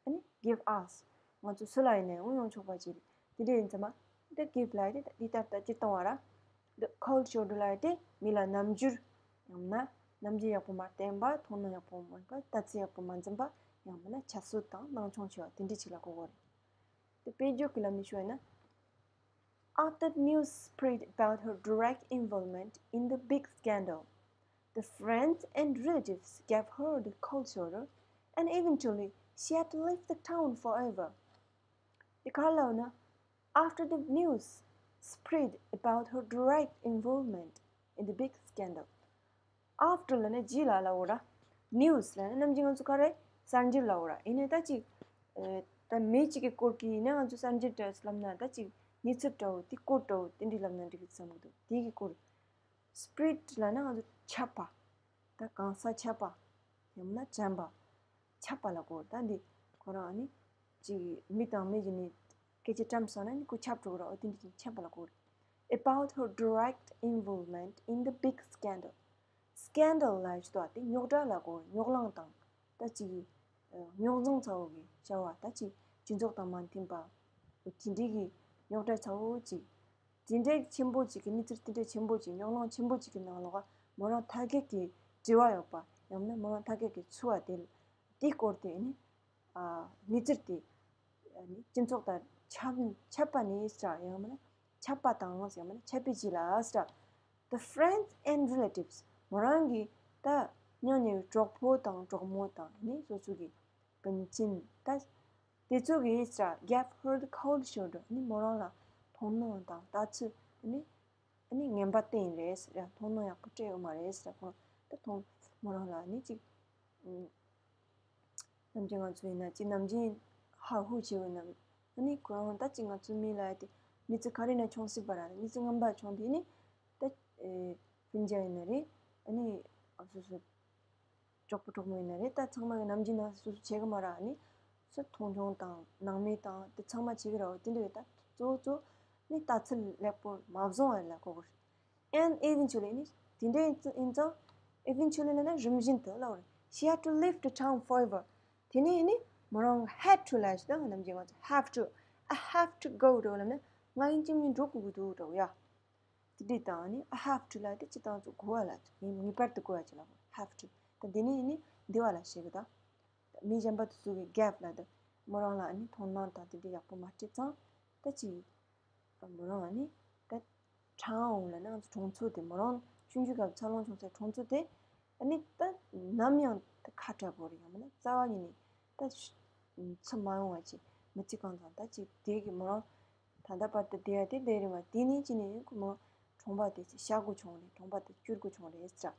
ཨ་ནི་give us. ང་ཚོ་སུ་ལ་ཡིན་ནའང་ཡོང་ཆོག་པ་ཅིག་རེད། དེ་འདྲ་ཡིན་ཙང་མ། འདི་give ལབ་དེ་འདི་ལྟར་ལྟ་སྤྱིར་བཏང་བ་ར། འདི་cold shoulder ལབ་དེ་མི་ལ་རྣམ་འགྱུར། ཡང་ན་རྣམ་འགྱུར་ཡག་པོ་མ་བསྟན་པ། མཐོང་སྣང་ཡག་པོ་མེད་པ། ལྟ་ཚུལ་ཡག་པོ་མ་འཛིན་པ། ཡང་མིན་ན་ཁྱད་གསོད་དང་སྣང་ཆུང་བྱེད་པ་དེ་འདྲ་ཅིག་ལ་གོ་དགོས་རེད། དེ་དཔེ་བརྗོད་ཀྱི་ལམ་ནས་ཞུ་བ་ཡིན་ན། After news spread about her direct involvement in the big scandal, the friends and relatives gave her the cold shoulder, and eventually she had to leave the town forever. དེ་ག་རེ་ལབ་ན། After the news spread about her direct involvement in the big scandal. After ལབ་ན་རྗེས་ལ་ལབ་འོ་ར། News ལབ་ན་ནམ་རྒྱུན་ང་ཚོ་ག་རེ་གསར་འགྱུར་ལབ་འོ་ར། ཡིན་ནའི་ད་ཅིག་ཨ་ད་མི་གཅིག་གི་སྐོར་གྱི་ཡིན་ན་ང་ཚོ་གསར་འགྱུར་འདྲ་ལབ་ན་ད་ཅིག་གནས་ཚུལ་འདྲ་བོ་དེ་སྐོར་འདྲ་བོ་དེ་འདྲ་ལབ་ན་འགྲིག་གི་བསམ་གི་འདུག་དེ་གི་སྐོར། Spread ལབ་ན་ང་ཚོ་ཁྱབ་པ། ད་གང་ཟག་ཆད་པ། ཡང་ན་དྲན་པ། ཆད་པ་ལ་གོ་རེད། ད་འདི་ཁོ་རང་ཨ་ནི་ཅིག་མི་དང་མི་གཉིས་ནས་སྐད་ཆ་བཀྲམ་སོང་ན་ནི་ཁོ་ཆད་འགྲོ་གི་རེད། འོ་དེ་འདྲ་ཅིག་ཆད་པ་ལ་གོ་རེད། About her direct involvement in the big scandal. Scandal ལབ་ཡག་དེ་རྙོག་དྲ་ལ་གོ་རེད། རྙོག་གླེང་དང་ད་ཅིག་རྙོག་འཛིང་ཚ་བོ་གི་བྱ་བ། ད་ཅིག་སྤྱི་ཚོགས་དང་མ་མཐུན་པ། དེ་འདྲའི་གི་རྙོག་དྲ་ཚ་བོ་ཅིག་དེ་འདྲའི་ཆེན་པོ་ཅིག་གི་གནས་ཚུལ་དེ་འདྲའི་ཆེན་པོ་ཅིག་རྙོག་གླེང་ཆེན་པོ་ཅིག་གི་ནང་ལོགས་མོ་རང་ཐད་ཀར་གྱི་འབྲེལ་བ་ཡོད་པ། ཡང་ན་མོ་རང་ཐད་ཀར་གྱི་ཚུད་པ་དེ་དེའི་སྐོར་དེ་ནི་ཨ་གནས་ཚུལ་དེ་ཨ་ནི་སྤྱི་ཚོགས་དང་ཆབས་ཆབས་པ་ནས་ཟེར། ཡང་མིན་ན་ཆད་པ་དང་ཡང་མིན་ན་ཆད་པའི་རྗེས་ལ་ཟེར། The friends and relatives. མོ་རང་གི་ད་མཉམ་ཉེ་བའི་གྲོགས་པོ་དང་གྲོགས་མོ་དང་ནི་སོ་སོ་གི་སྤུན་མཆེད། ད་དེ་ཚོ་གིས་ཟེར་gave her the cold shoulder. ནི་མོ་རང་ལ་མཐོང་སྣང་དང་ལྟ་ཚུལ་ནི་ནི་ངན་པ་བསྟན་རེད་ཟེར། མཐོང་སྣང་ཡག་པོ་སྤྲད་ཡོད་མ་རེད་ཟེར། ཁོང་ད་མཐོང་མོ་རང་ལ་ནི་ཅིག་ནམ་རྒྱུན་ང་ཚོ་ཡིན་ན་ཅིག་ནམ་རྒྱུན་ཧ་ཧུ་བྱེད་འོས་ན། ཨ་ནི་ཁོ་རང་ད་ཅིག་ང་ཚོའི་མི་ལ་དེ་མི་ཚེ་ག་རེ་ན་ཆུང་སྲིད་པ་ར། མི་ཚེ་རྔམ་པ་ཆུང་དེ་ནི་ད་སྤུན་ཀྱག་ཡིན་ན་རེད། ཨ་ནི་སོ་སོ་གྲོགས་པོ་གྲོགས་མོ་ཡིན་ན་རེད། ད་ཚང་མ་གི་ནམ་རྒྱུན་ན་སོ་སོ་བྱེད་གི་མ་ར། ཨ་ནི་སུ་མཐོང་ཆུང་དང་སྣང་མེད་དང་དེ་ཚང་མ་བྱེད་གི་ར། འོ་དེ་འདྲ་ཡོད། ད་གཙོ་བོ་གཙོ་ནི་ལྟ་ཚུལ་ལེགས་པོ་མ་བཟུང་བ་ལ་གོ་གི་རེད། And eventually ནི་དེ་འདྲ་ཡིན་ཙང་eventually ལབ་ན་རིམ་བཞིན་དུ་ལབ་རེད། She had to leave the town forever. དེ་ནས་ནི་མོ་རང་had to ལབ་ཞིག་དང་ནམ་རྒྱུན་ང་ཚོ་have to, I have to go འགྲོ་ལབ་ན་ང་ཡིན་གཅིག་མིན་འགྲོ་དགོས་ཀྱི་འདུག་འགྲོ་ཡ། དེ་འདྲ་དང་ནི་I have to ལབ་དེ་སྤྱིར་བཏང་ཚོ་དགོས་པ་ལ་ངེས་པར་དུ་དགོས་པ་ཅིག་ལ་have to། ད་དེ་ནས་ནི་འདི་བ་ལ་ཞིག་གི་ད། མི་གཞན་པ་དེ་ཚོ་གིས་gave ལབ་དུས་མོ་རང་ལ་ཨ་ནི་མཐོང་སྣང་དང་དེ་འདྲ་ཡག་པོ་མ་སྤྲད་ཙང་ད་ཅིག་མོ་རང་ཨ་ནི་ད་town ལབ་ན་ང་ཚོ་གྲོང་ཚོ་དེ། མོ་རང་ཆུང་ཆུང་སྐབས་འཚར་ལོངས་བྱུང་སའི་གྲོང་ཚོ་དེ་ཨ་ནི་ད་ནམ་ཡང་ད་ཁ་བྲལ་དགོས་རེད། ཡང་མིན་ན་རྩ་བ་ཉིད་ནས་ད་ཚུར་མ་ཡོང་བ་ཅིག་མི་ཚེ་གང་ཙམ་ད་ཅིག་དེ་གི་མོ་རང་ད་ལྟ་བར་དུ་བསྡད་ཡ་དེ་བསྡད་རེད་མ། དེ་ནས་ཅི་ནས་ཁོ་མོ་གྲོང་པ་དེ་ཚོ་བཞག་དགོས་བྱུང་རེད། གྲོང་པ་དེ་བསྐྱུར་དགོས་བྱུང་རེད་ཟེར།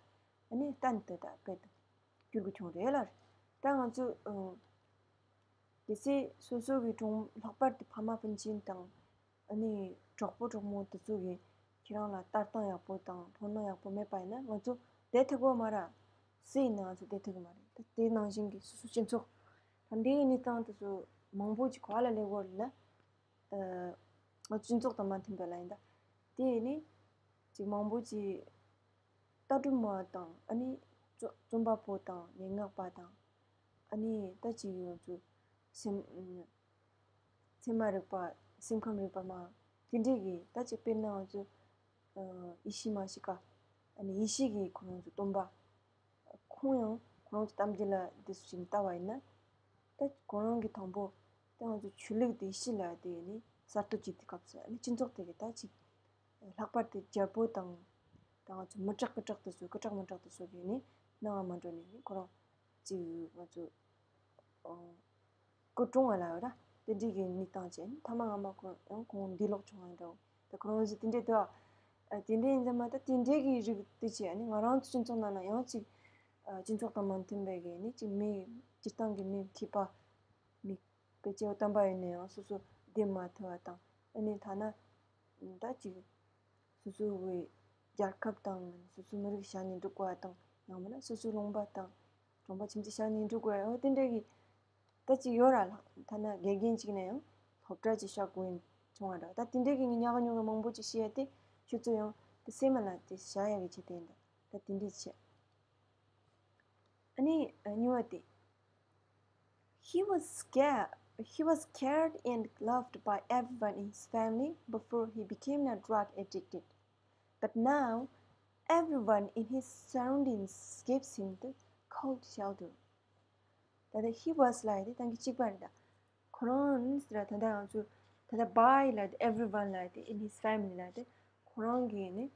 ཨ་ནི་གཏན་དུ་ད་དཔེ་དེ་བསྐྱུར་དགོས་བྱུང་རེད་ལ། ད་ང་ཚོ་ཨ་གལ་སྲིད་སོ་སོ་གི་གྲོང་ལྷག་པར་དུ་ཕ་མ་སྤུན་མཆེད་དང་ཨ་ནི་གྲོགས་པོ་གྲོགས་མོ་དེ་ཚོ་གིས་ཁྱེད་རང་ལ་ལྟ་སྟངས་ཡག་པོ་དང་མཐོང་སྣང་ཡག་པོ་མེད་པ་ཡིན་ན་ང་ཚོ་བསྡད་ཐུབ་ཀྱི་ཡོད་མ་རེད། སུ་ཡིན་ན་ང་ཚོ་བསྡད་ཐུབ་ཀྱི་མ་རེད། ད་དེ་ནང་བཞིན་གྱི་སོ་སོ་སྤྱི་ཚོགས་ད་འདི་གི་གནས་སྟངས་དེ་ཚོ་མང་པོ་ཅིག་ག་ལ་སླེབས་ཡོད་རེད་ལ། ཨ་ང་ཚོ་སྤྱི་ཚོགས་དང་མ་མཐུན་པ་ལ་ཡིན་ད། དེ་ནི་ཅིག་མང་པོ་ཅིག་ལྟ་གྲུབ་མ་དང་ཨ་ནི་རྩོ་རྩོམ་པ་པོ་དང་སྙན་ངག་པ་དང་ཨ་ནི་ད་ཅིག་ང་ཚོ་སེམས་ཚད་མ་རིག་པ། སེམས་ཁམས་རིག་པ་མ་དེ་འདྲས་ཀྱི་ད་ཅིག་དཔེར་ན་ང་ཚོ་ཡེ་ཤེས་མ་ཤི་ཀ། ཨ་ནི་ཡེ་ཤེས་ཀྱི་ཁོ་རང་ཚོ་སྟོན་པ། ཁོང་ཡང་ཁོ་རང་ཚོ་གཏམ་རྒྱུད་ལ་འདི་སུ་ཞིག་ལྟ་བ་ཡིན་ན། ད་ཁོ་རང་གི་དང་པོ་ད་ང་ཚོ་ཆོས་ལུགས་དེ་ཡེ་ཤེས་ལ་དེ་ནི་གསར་གཏོད་བྱེད་དུས་སྐབས་སུ་ཨ་ནི་སྤྱི་ཚོགས་དེ་གི་ད་ཅིག་ལྷག་པར་དུ་རྒྱལ་པོ་དང་ད་ང་ཚོ་མི་དྲག་སྐུ་དྲག་དེ་ཚོ་སྐུ་དྲག་མི་དྲག་དེ་ཚོ་གི་ནི་སྣང་བ་མ་འགྲོ་ནས་ནི་ཁོ་རང་ཅིག་ང་ཚོ་སྐུ་གྲོངས་པ་ལ་ཡོད་ར། དེ་འདྲའི་གི་གནས་སྟངས་བྱས་ནས་མཐའ་མ་ང་མ་ཁོང་ཡང་ཁོང་འདས་ལོག་བྱུང་བ་འདྲ་བོ། ད་ཁོ་རང་ཚོ་དེ་འདྲའི་འདུག་ཨ། དེ་འདྲའི་ཡིན་ཙང་མ་ད་དེ་འདྲའི་གི་རིགས་དེ་བྱས་ནས་ང་རང་ཚོ་སྤྱི་ཚོགས་ནང་ན་ཡང་ཅིག་སྤྱི་ཚོགས་དང་མ་མཐུན་པའི་གི་ནི་ཅིག་མི་སྤྱིར་བཏང་གི་མི་མཁས་པ་མི་དཔེ་ཆ་བོ་བཏང་པ་ཡིན་ན་ཡང་སོ་སོ་བསྡད་མ་ཐུབ་པ་དང་ཨ་ནི་ཐ་ན་ད་ཅིག་སོ་སོའི་རྒྱལ་ཁབ་དང་སོ་སོའི་མི་རིགས་བཞག་ནས་འགྲོ་དགོས་པ་དང་ཡང་མིན་ན་སོ་སོའི་ལུང་པ་དང་གྲོང་པ་ཁྱིམ་མཚེས་བཞག་ནས་འགྲོ་དགོས་པ་འོ་དེ་འདྲ་གི་ད་ཅིག་ཡོད་ར་ལགས། ཐ་ན་དགེ་རྒན་ཅིག་ན་ཡང་སློབ་གྲྭ་ཅིག་བཞག་དགོས་ཡིན་བྱུང་བ་འདྲ། ད་དེ་འདྲ་གི་ངས་ཉག་ག་ཉོག་ག་མང་པོ་ཅིག་བཤད་ཡ་དེ་ཁྱོད་ཚོ་ཡང་དེ་སེམས་ལ་དེ་བཞག་ཡ་གི་ཆེད་དུ་ཡིན་ད། ད་དེ་འདྲ་བྱས། ཨ་ནི་གཉིས་པ་དེ། He was scared, he was cared and loved by everyone in his family before he became a drug addicted. But now, everyone in his surroundings gives him the cold shoulder. ད་ལྟ་he was ལབ་ཡ་དེ་ད་གི་གཅིག་པ་རེད་ད། ཁོ་རང་ཟེར་ད་ལྟ་ང་ཚོ་ད་ལྟ་by ལབ་དེ་everyone ལབ་དེ་in his family ལབ་དེ་ཁོ་རང་གི་ནི་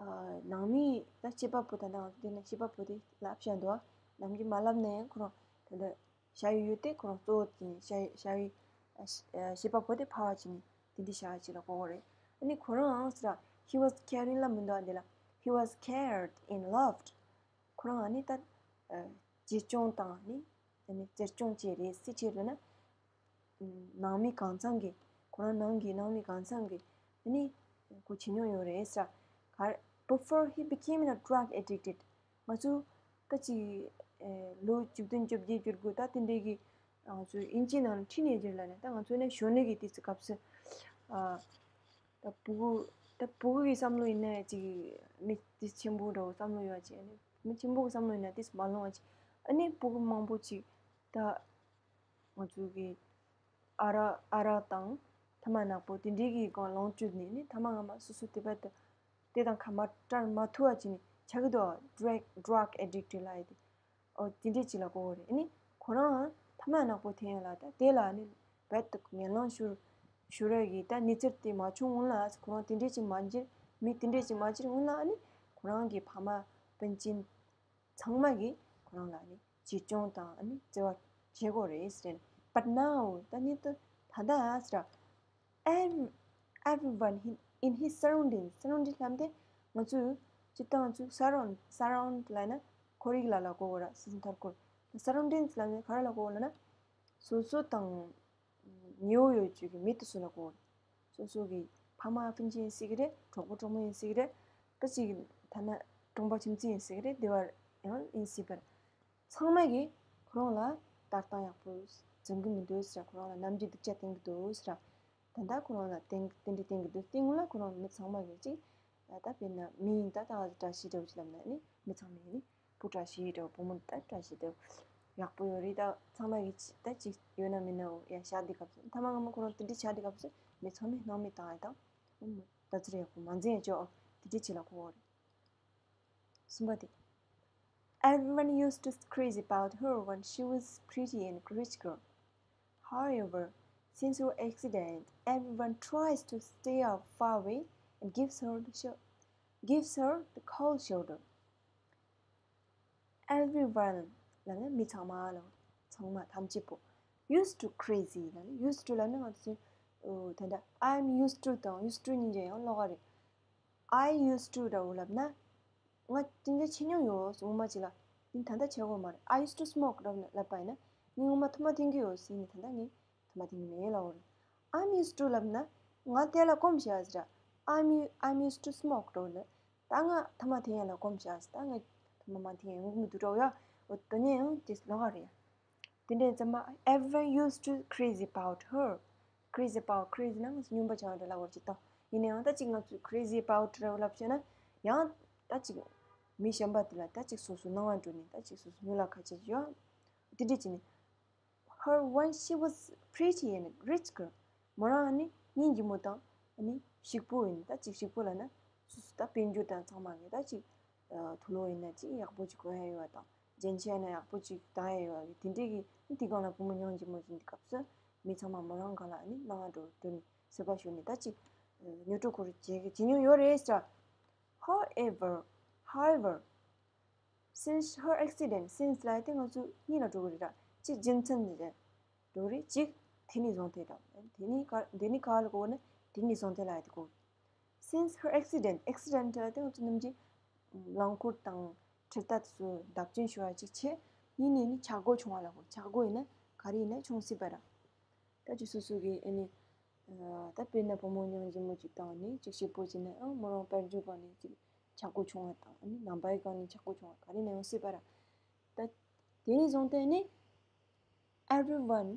ཨ་ནང་མི་ད་སྐྱེས་པ་པོ་ད་ལྟ་ང་ཚོ་དེ་ན་སྐྱེས་པ་པོ་དེ་ལབ་བཞག་འདུག་ཨ། ནམ་རྒྱུན་མ་ལབ་ན་ཡང་ཁོ་རང་ད་ལྟ་བྱ་ཡུལ་ཡོད་དེ་ཁོ་རང་གཙོ་བོ་དེ་ནི་བྱ་བྱ་ཡུལ་ཨ་ཤ་ཨ་སྐྱེས་པ་པོ་དེ་ཕལ་བ་ཅིག་ནི་དེ་འདྲའི་བྱ་བ་ཅིག་ལ་གོ་གོ་རེད། ཨ་ནི་ཁོ་རང་ཟེར་he was caring ལབ་མི་འདུག་ཨ། འདི་ལ་he was cared and loved. ཁོ་རང་ཨ་ནི་ད་ཨ་གཅེས་སྐྱོང་དང་ནི་ཨ་ནི་བརྩེ་སྐྱོང་བྱས་རེད་སི་ཆེ་རེད་ན། ནང་མི་གང་ཚང་གི་ཁོ་རང་ནང་གི་ནང་མི་གང་ཚང་གི་ཨ་ནི་ཁོ་བྱེད་མྱོང་ཡོད་རེད་ཟེར། ག་རེ། Before he became a drug addicted. ང་ཚོ་ ད་ཅིག་ཨེ་ལོ་བཅུ་བདུན་བཅོ་བརྒྱད་བཅུ་དགུ་ད་དེ་འདྲའི་གི་ང་ཚོའི་དབྱིན་ཇིའི་ནང་ཁྲིད་ནས་རྒྱུ་ལ་ནས། ད་ང་ཚོ་ནས་ཞོན་ནས་གི་དུས་ཚོད་སྐབས་སུ་ཨ་ད་ཕྲུ་གུ་ད་ཕྲུ་གུ་གི་བསམ་བློ་ཡིན་ན་ཅིག་མི་དེ་ཆེན་པོ་འདྲ་བོ་བསམ་བློ་ཡོད་ཅིག་ཨ་ནི་མི་ཆེན་པོ་གི་བསམ་བློ་ཡིན་ན་དེ་མ་ལོང་བ་ཅིག་ཨ་ནི་ཕྲུ་གུ་མང་པོ་ཅིག་ད་ང་ཚོ་གི་ཨ་རག་ཨ་རག་དང་ཐ་མག་ནག་པོ་དེ་འདྲའི་གི་སྒང་ལོངས་སྤྱོད་ནས་ནི་ཐ་མག་ངོ་མ་སོ་སོ་དེ་བར་དུ་དེ་དང་ཁ་མ་བྲལ་མ་ཐུབ་པ་ཅིག་ནི་ཆགས་ཀྱི་འདུག drug drug addict ལབ་ཡ་དེ། ཨོ་དེ་འདྲས་ཅིག་ལ་གོ་བ་རེད། ཨ་ནི་ཁོ་རང་ཐ་མག་ནག་པོ་འཐེན་ཡོད་ལ་ད་དེ་ལ་ནི་རྦད་དེ་ངན་ལོང་ཤོར་ཤོར་ཡ་གི་ད་གནས་ཚུལ་དེ་མ་བྱུང་སྔོན་ལ་ཁོ་རང་དེ་འདྲས་ཅིག་མ་བྱེད། མི་དེ་འདྲས་ཅིག་མ་བྱེད་སྔོན་ལ་ཨ་ནི་ཁོ་རང་གི་ཕ་མ་སྤུན་མཆེད་ཚང་མ་གིས་ཁོ་རང་ལ་ནི་གཅེས་སྐྱོང་དང་ཨ་ནི་བརྩེ་བ་བྱེད་དགོས་རེད་ཟེར། But now ད་ནི་ད་ད་ལྟ་ཟེར། Ev- everyone in his surroundings. Surroundings ལབ་དེ་ང་ཚོས་སྤྱིར་བཏང་ང་ཚོས་surround surround ལབ་ན་ཁོར་ཡུག་ལ་ལ་གོ་བ་ར། སྲིད་མཐར་འཁོར། Surroundings ལབ་ནས་ག་རེ་ལ་གོ་བ་ལབ་ན་སོ་སོ་དང་ཉེ་བོ་ཡོད་ཅིག་གི་མི་དེ་ཚོ་ལ་གོ་བ་ར། སོ་སོ་གི་ཕ་མ་སྤུན་མཆེད་ཡིན་སྲིད་ཀྱི་རེད། གྲོགས་པོ་གྲོགས་མོ་ཡིན་སྲིད་ཀྱི་རེད། ད་ཅིག་ཐ་ན་གྲོང་པ་ཁྱིམ་མཚེས་ཡིན་སྲིད་ཀྱི་རེད། སྡེ་བ་ཡང་ཡིན་སྲིད་པ་རེད། ཚང་མ་གིས་ཁོ་རང་ལ་ལྟ་སྟངས་ཡག་པོ་འཛིན་གི་མི་འདུག་ཟེར། ཁོ་རང་ལ་ནམ་རྒྱུན་སྡུག་ཅག་བསྟན་གི་འདུག་ཟེར། ད་ལྟ་ཁོ་རང་ལ་བསྟན་དེ་འདྲ་བསྟན་གི་འདུག་དེ་སྔོན་ལ་ཁོ་རང་མི་ཚང་མ་གིས་ཅིག་ད་ལྟ་དཔེར་ན་མི་ཡིན་ད་ད་བཀྲ་ཤིས་འདྲ་བོ་ཅིག་ལབ་ན་ནི་མི་ཚང་མས་ནི་བུ་བཀྲ་ཤིས་འདྲ་བོ་བུ་མོ་ད་བཀྲ་ཤིས་འདྲ་བོ་ཡག་པོ་ཡོད་རེད། ད་ཚང་མ་གིས་ཅི་ད་ཅིག་ཡོད་ན་མེད་ན་འོ་ཡ་བཞག་དེ་སྐབས་སུ་ཐ་མག་ངོ་མ་ཁོ་རང་དེ་འདྲ་བྱ་དེ་སྐབས་སུ་མི་ཚང་མས་སྣང་མེད་བཏང་ཡ་དང་ད་ཚུར་ཡག་པོ་མ་འཛིན་ཡ་ཅོག་དེ་འདྲ་བྱེད་ལ་གོ་བ་རེད། གསུམ་པ་དེ། Everyone used to crazy about her when she was pretty and rich girl. However, since her accident, everyone tries to stay out far away and gives her the sho- gives her the cold shoulder. Everyone ལབ་ན་མི་ཚང་མ་ལ། ཚང་མ་ཐམས་ཅད་པོ། Used to crazy ལབ་ན་used to ལབ་ན་ང་ཚོ་ད་ལྟ་I'm used to དང་used to གཉིས་ཀ་ཡང་ལོགས་ཀ་རེད། I used to འདྲ་བོ་ལབ་ན། ང་དེ་འདྲ་བྱེད་མྱོང་ཡོད་ངོ་མ་ཅིག་ལ། ཡིན་ད་ལྟ་བྱེད་དགོས་མ་རེད། I used to smoke འདྲ་བོ་ལབ་པ་ཡིན་ན། ངས་ངོ་མ་ཐ་མག་འཐེན་གྱི་ཡོད་ཟེར་ནས་ད་ལྟ་ངས་ཐ་མག་འཐེན་གྱི་མེད་ལབ་དགོས་རེད། I'm used to ལབ་ན། ང་དེ་ལ་གོམས་བཞག་ཟེར། I'm u- I'm used to smoke འདྲ་བོ་ལབ། ད་ང་ཐ་མག་འཐེན་ཡ་ལ་གོམས་བཞག་ཟེར། ད་ང་ཐ་མག་མ་འཐེན་ཡ་ཡོང་གི་མི་འདུག་འདྲ་བོ་ཡ། འོ་དོན་ཡང་དེ་ལོགས་ཀ་རེད་ཡ། དེ་འདྲའི་ཙམ་པ། Everyone used to crazy about her. Crazy about crazy ན་ང་ཚོ་སྨྱོན་པ་བྱ་བ་འདྲ་ལབ་དགོས་ཀྱི་ད། ཡིན་ན་ཡང་ད་ཅིག་ང་ཚོས་crazy about འདྲ་བོ་ལབ་བྱས་ན་ཡང་ད་ཅིག་མི་གཞན་པ་དེ་ལ་ད་ཅིག་སོ་སོ་སྣང་བ་འགྲོ་ནས་ད་ཅིག་སོ་སོ་སྨྱོན་ལ་ཁ་ཆེ་ཡོད། དེ་འདྲ་བྱས་ནས། Her when she was pretty and rich girl. མོ་རང་ནི་སྙིང་རྗེ་མོ་དང་ནི་ཞིག་པོ་ཡིན། ད་ཅིག་ཞིག་པོ་ལབ་ན་སོ་སོ་ད་དཔལ་འབྱོར་དང་ཚང་མ་གི་ད་ཅིག་ཨ་དུག་ལོག་ཡིན་ན་ཅིག་ཡག་པོ་ཅིག་གོན་ཡ་ཡོད་པ་དང་རྒྱན་ཆ་ཡིན་ན་ཡག་པོ་ཅིག་གཏང་ཡ་ཡོད་པ་གི་དེ་འདྲའི་གི་ནི་དེ་སྒང་ལ་བུ་མོ་སྙིང་རྗེ་མོ་ཡིན་དུས་སྐབས་སུ་མི་ཚང་མ་མོ་རང་སྒང་ལ་ནི་སྣང་བ་འགྲོ་འགྲོ་ནས་སེམས་པ་ཤོར་ནས་ད་ཅིག་ཨ་ཉོ་སྤྲོད་ཁོ་རང་བྱེད་ཀྱི་བྱེད་མྱོང་ཡོད་རེད་ཟེར། However, however, since her accident, since ལབ་ཡ་དེ་ང་ཚོ་གཉིས་ལ་འགྲོ་གི་རེད་ར། གཅིག་རྒྱུ་མཚན་ནི་རེད། འགྲོ་གི་རེད། གཅིག་དེ་ནས་བཟུང་སྟེ་ར། དེ་ནས་ག་དེ་ནས་ག་ལ་གོ་ན་དེ་ནས་བཟུང་སྟེ་ལབ་ཡ་དེ་གོ། Since her accident, accident ལབ་ཡ་དེ་ང་ཚོ་ནམ་རྒྱུན་རླངས་འཁོར་དང་འཕྲེད་ཐག་དེ་ཚོ་བརྡབ་སྐྱོན་ཤོར་བ་གཅིག་བྱས། གཉིས་ནས་ནི་ཆག་སྒོ་བྱུང་བ་ལ་གོ། ཆག་སྒོ་ཡིན་ན་ག་རེ་ཡིན་ན་བྱུང་སྲིད་པ་ར། ད་ཅིག་སོ་སོ་གི་ཨ་ནི་ཨ་ད་དཔེར་ན་བུ་མོ་སྙིང་རྗེ་མོ་ཅིག་བཏང་ནས་ཅིག་ཞིག་པོ་བྱས་ན་ཨང་མོ་རང་དཔལ་འབྱོར་སྒང་ནས་ཅིག་ཆག་སྒོ་བྱུང་བ་དང་ཨ་ནི་ནང་པའི་སྒང་ནས་ཆག་སྒོ་བྱུང་བ་ག་རེ་ན་ཡང་སྲིད་པ་ར། ད་དེ་ནས་བཟུང་སྟེ་ནི་everyone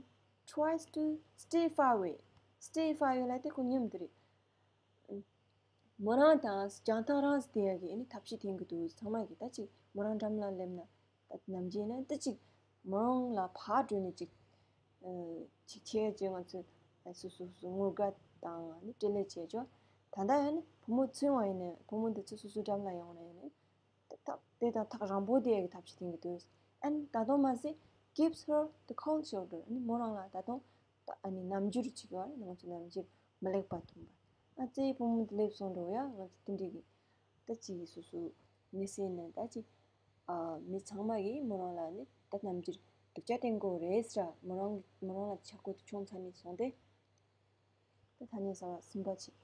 tries to stay far away. Stay far away ལབ་དེ་ཁོ་སྙོམས་དེ་རེད། མོ་རང་དང་རྒྱང་ཐག་རིང་ཙམ་བསྡད་ཡ་གི་ཨ་ནི་ཐབས་ཤེས་འཐེན་གི་འདུག་ཚང་མ་གིས་ད་ཅིག་མོ་རང་འགྲམ་ལ་སླེབས་ན་ད་ནམ་རྒྱུན་ན་ད་ཅིག་མོ་རང་ལ་ཕར་འགྲོ་ནས་ཅིག་ཨ་ཅིག་ཁྱེད་ཀྱིས་ང་ཚོ་སོ་སོ་སོ་ངོ་དགའ་དང་ཨ་ནི་སྤྲེལ་ལད་བྱས་ཆོག་ད་ལྟ་ཡང་ནི་བུ་མོ་ཚུན་བ་ཡིན་ན་བུ་མོ་འདི་ཚོ་སོ་སོའི་འགྲམ་ལ་ཡོང་ན་ཡིན་ན། ད་དེ་དང་ཐག་རིང་པོ་དེ་ཡ་གི་ཐབས་ཤེས་འཐེན་གི་འདུག And ད་དུང་མ་ཟད་gives her the cold shoulder. ཨ་ནི་མོ་རང་ལ་ད་དུང་ད་ཨ་ནི་རྣམ་འགྱུར་ཅིག་ཡོད་རེད། ང་ཚོ་རྣམ་འགྱུར་མི་ལེགས་པ་མཐོང་བ། ཨ་ཙེ་བུ་མོ་དེ་སླེབས་སོང་འགྲོ་ཡ། ང་ཚོ་དེ་འདྲའི་གི་ད་ཅིག་གི་སོ་སོ་མི་སེམས་ནང་ད་ཅིག་ཨ་མི་ཚང་མ་གིས་མོ་རང་ལ་ནི་ད་རྣམ་འགྱུར་སྡུག་ཅག་བསྟན་དགོས་རེད་ཟེར། མོ་རང་མོ་རང་ལ་ཆག་སྒོ་དེ་བྱུང་ཚར་ནས་སོང་སྟེ། ད་ཐ་སྙད་གསར་པ་གསུམ་པ་ཅིག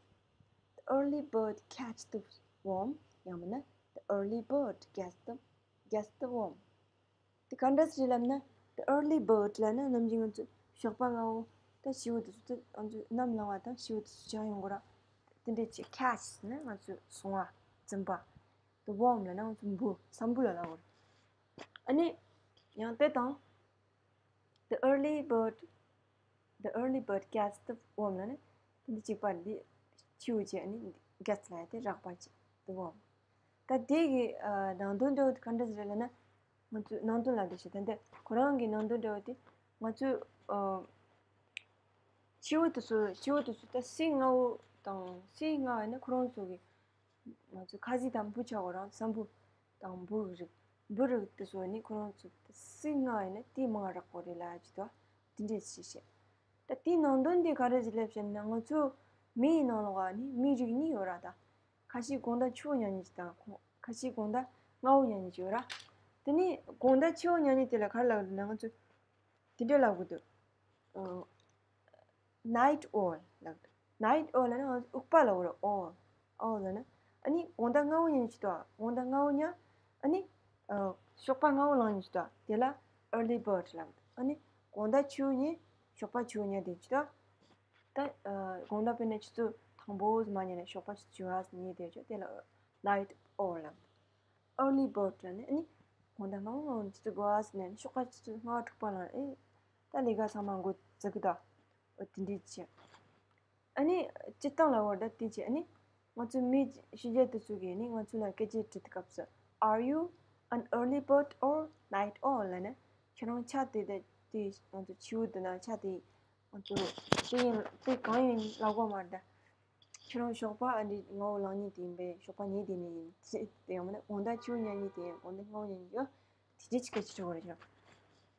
The early bird catch the worm. ཡང་མིན་ན་the early bird gets the gets the worm. དེ་ག་འདྲ་ཞིག་ལབ་ན། The early bird ལབ་ན་ནམ་རྒྱུན་ང་ཚོ་ཞོགས་པ་སྔ་བོ་ད་བྱིའུ་དེ་ཚོ་ད་ང་ཚོ་གནམ་ལངས་པ་དང་བྱིའུ་དེ་ཚོ་ཆགས་ཡོང་གི་ར། དེ་འདྲས་ཅིག catch ན་ང་ཚོས་བཟུང་བ་འཛིན་པ། The worm ལབ་ན་ང་ཚོ་འབུ་ས་འབུ་ལ་ལབ་དགོས་རེད། ཨ་ནི་ཡང་དེ་དང་། The early bird, the early bird catch the worm ལབ་ནི། དེ་འདི་གཅིག་པ་འདི་ཆུ་བོ་ཆེ་ཨ་ནི་catch ལབ་ཡ་དེ་རག་པ་ཆེ། The worm. ད་དེ་གི་ཨ་ནང་དོན་འདྲ་བོ་དེ་ག་འདྲ་ཟེར་ལབ་ན། ང་ཚོས་ནང་དོན་ལབ་དེ་ཞིག་ད་འདི་ཁོ་རང་གི་ནང་དོན་འདྲ་བོ་དེ་ང་ཚོས་ཨ་ཆུ་བོ་དེ་ཚོ་ཆུ་བོ་དེ་ཚོ་ད་སའི་མངར་མོ་དང་སའི་མངར་མོ་ཡིན་ན་ཁོ་རང་ཚོ་གི་ང་ཚོ་ཁ་ཟས་དང་འབུ་ཆགས་པ་རང་ས་འབུ་དང་འབུ་རིགས། འབུ་རིགས་དེ་ཚོ་ནི་ཁོ་རང་ཚོ་སའི་མངར་མོ་ཡིན་ན་དེ་མང་རག་པོ་རེད་ལབ་ཀྱི་འདུག་དེ་འདྲས་ཞིག་བཤད། ད་དེའི་ནང་དོན་དེ་ག་རེ་ཞིག་ལབ་བཤད་ན། ང་ཚོ་མིའི་ནང་ལོགས་ནི་མི་རིགས་གཉིས་ཡོད་ར། ད་ཁ་ཤས་དགོང་དག་ཆུ་བོ་ཉལ་མཁན་ཅིག་དང་ཁོ་ཁ་ཤས་དགོང་དག་མངར་མོ་ཉལ་མཁན་ཅིག་ཡོད་ར། དེ་ནི་དགོང་དག་ཆུ་བོ་ཉལ་མཁན་དེ་ལ་ག་རེ་ལབ་ན། ང་ཚོ་དེ་འདྲས་ལབ་དགོས་འདུག night owl ལབ་འདུག night owl ལབ་ན་ང་ཚོ་ཨུག་པ་ལབ་དགོས་རེད། owl, owl ལབ་ན། ཨ་ནི་དགོང་དག་སྔ་བོ་ཉལ་ཅིག་ཏོ། དགོང་དག་སྔ་བོ་ཉལ། ཨ་ནི་ཨ་ཞོགས་པ་སྔ་བོ་ལངས་ཉལ་ཅིག་ཏོ། དེ་ལ་early bird ལབ་འདུག་ཨ་ནི་དགོང་དག་ཆུ་བོ་ཉལ། ཞོགས་པ་ཆུ་བོ་ཉལ་དེ་ཅིག་ཏོ། ད་ཨ་དགོང་དག་དཔེར་ན་ཆུ་ཚོད་དང་པོ་ཙམ་མ་ཉལ་ནས་ཞོགས་པ་ཆུ་ཚོད་བཅུ་པ་ཙམ་ཉལ་དེ་ཅིག་དེ་ལ་night owl ལབ་འདུག early bird ལབ་ནི་ཨ་ནི་དགོང་དག་སྔ་བོ་སྔ་བོ་ནས་ཆུ་ཚོད་དགུ་པ་ཙམ་ནས་ཞོགས་པ་ཆུ་ཚོད་ལྔ་པ་དྲུག་པ་ལངས། ཨེ་ད་ལས་ཀ་ཚང་མ་འགོ་བཙུགས་གི་འདུག་འོ་དེ་འདྲས་བྱས། ཨ་ནི་སྤྱིར་བཏང་ལ་འོ་ད་དེ་བྱས། ཨ་ནི་ང་ཚོའི་མི་ཤེས་བྱ་དེ་ཚོ་གིས་ནི་ང་ཚོ་ལ་སྐད་ཆ་དྲིས་དུས་སྐབས་སུ། Are you an early bird or night owl ལབ་ན། ཁྱེད་རང་ཆ་དེ་དེ་དེ་ང་ཚོ་ཆུ་བོ་དེ་ན་ཆ་དེ་ང་ཚོ་དེ་ཡིན་དེ་གང་ཡིན་ལབ་དགོས་མ་རེད་ད། ཁྱེད་རང་ཞོགས་པ་ཨ་འདྲས་སྔ་བོ་ལངས་མཁན་དེ་ཡིན་པས། ཞོགས་པ་ཉལ་བསྡད་མཁན་ཡིན་ཟེར། དེ་ཡང་མིན་ན་དགོང་དག་ཆུ་བོ་ཉལ་མཁན་དེ་ཡིན། དགོང་དག་སྔ་བོ་ཉལ་མཁན་ཡོད། དེ་འདྲས་ཅིག་སྐད་ཆ་དྲི་བ་རེད་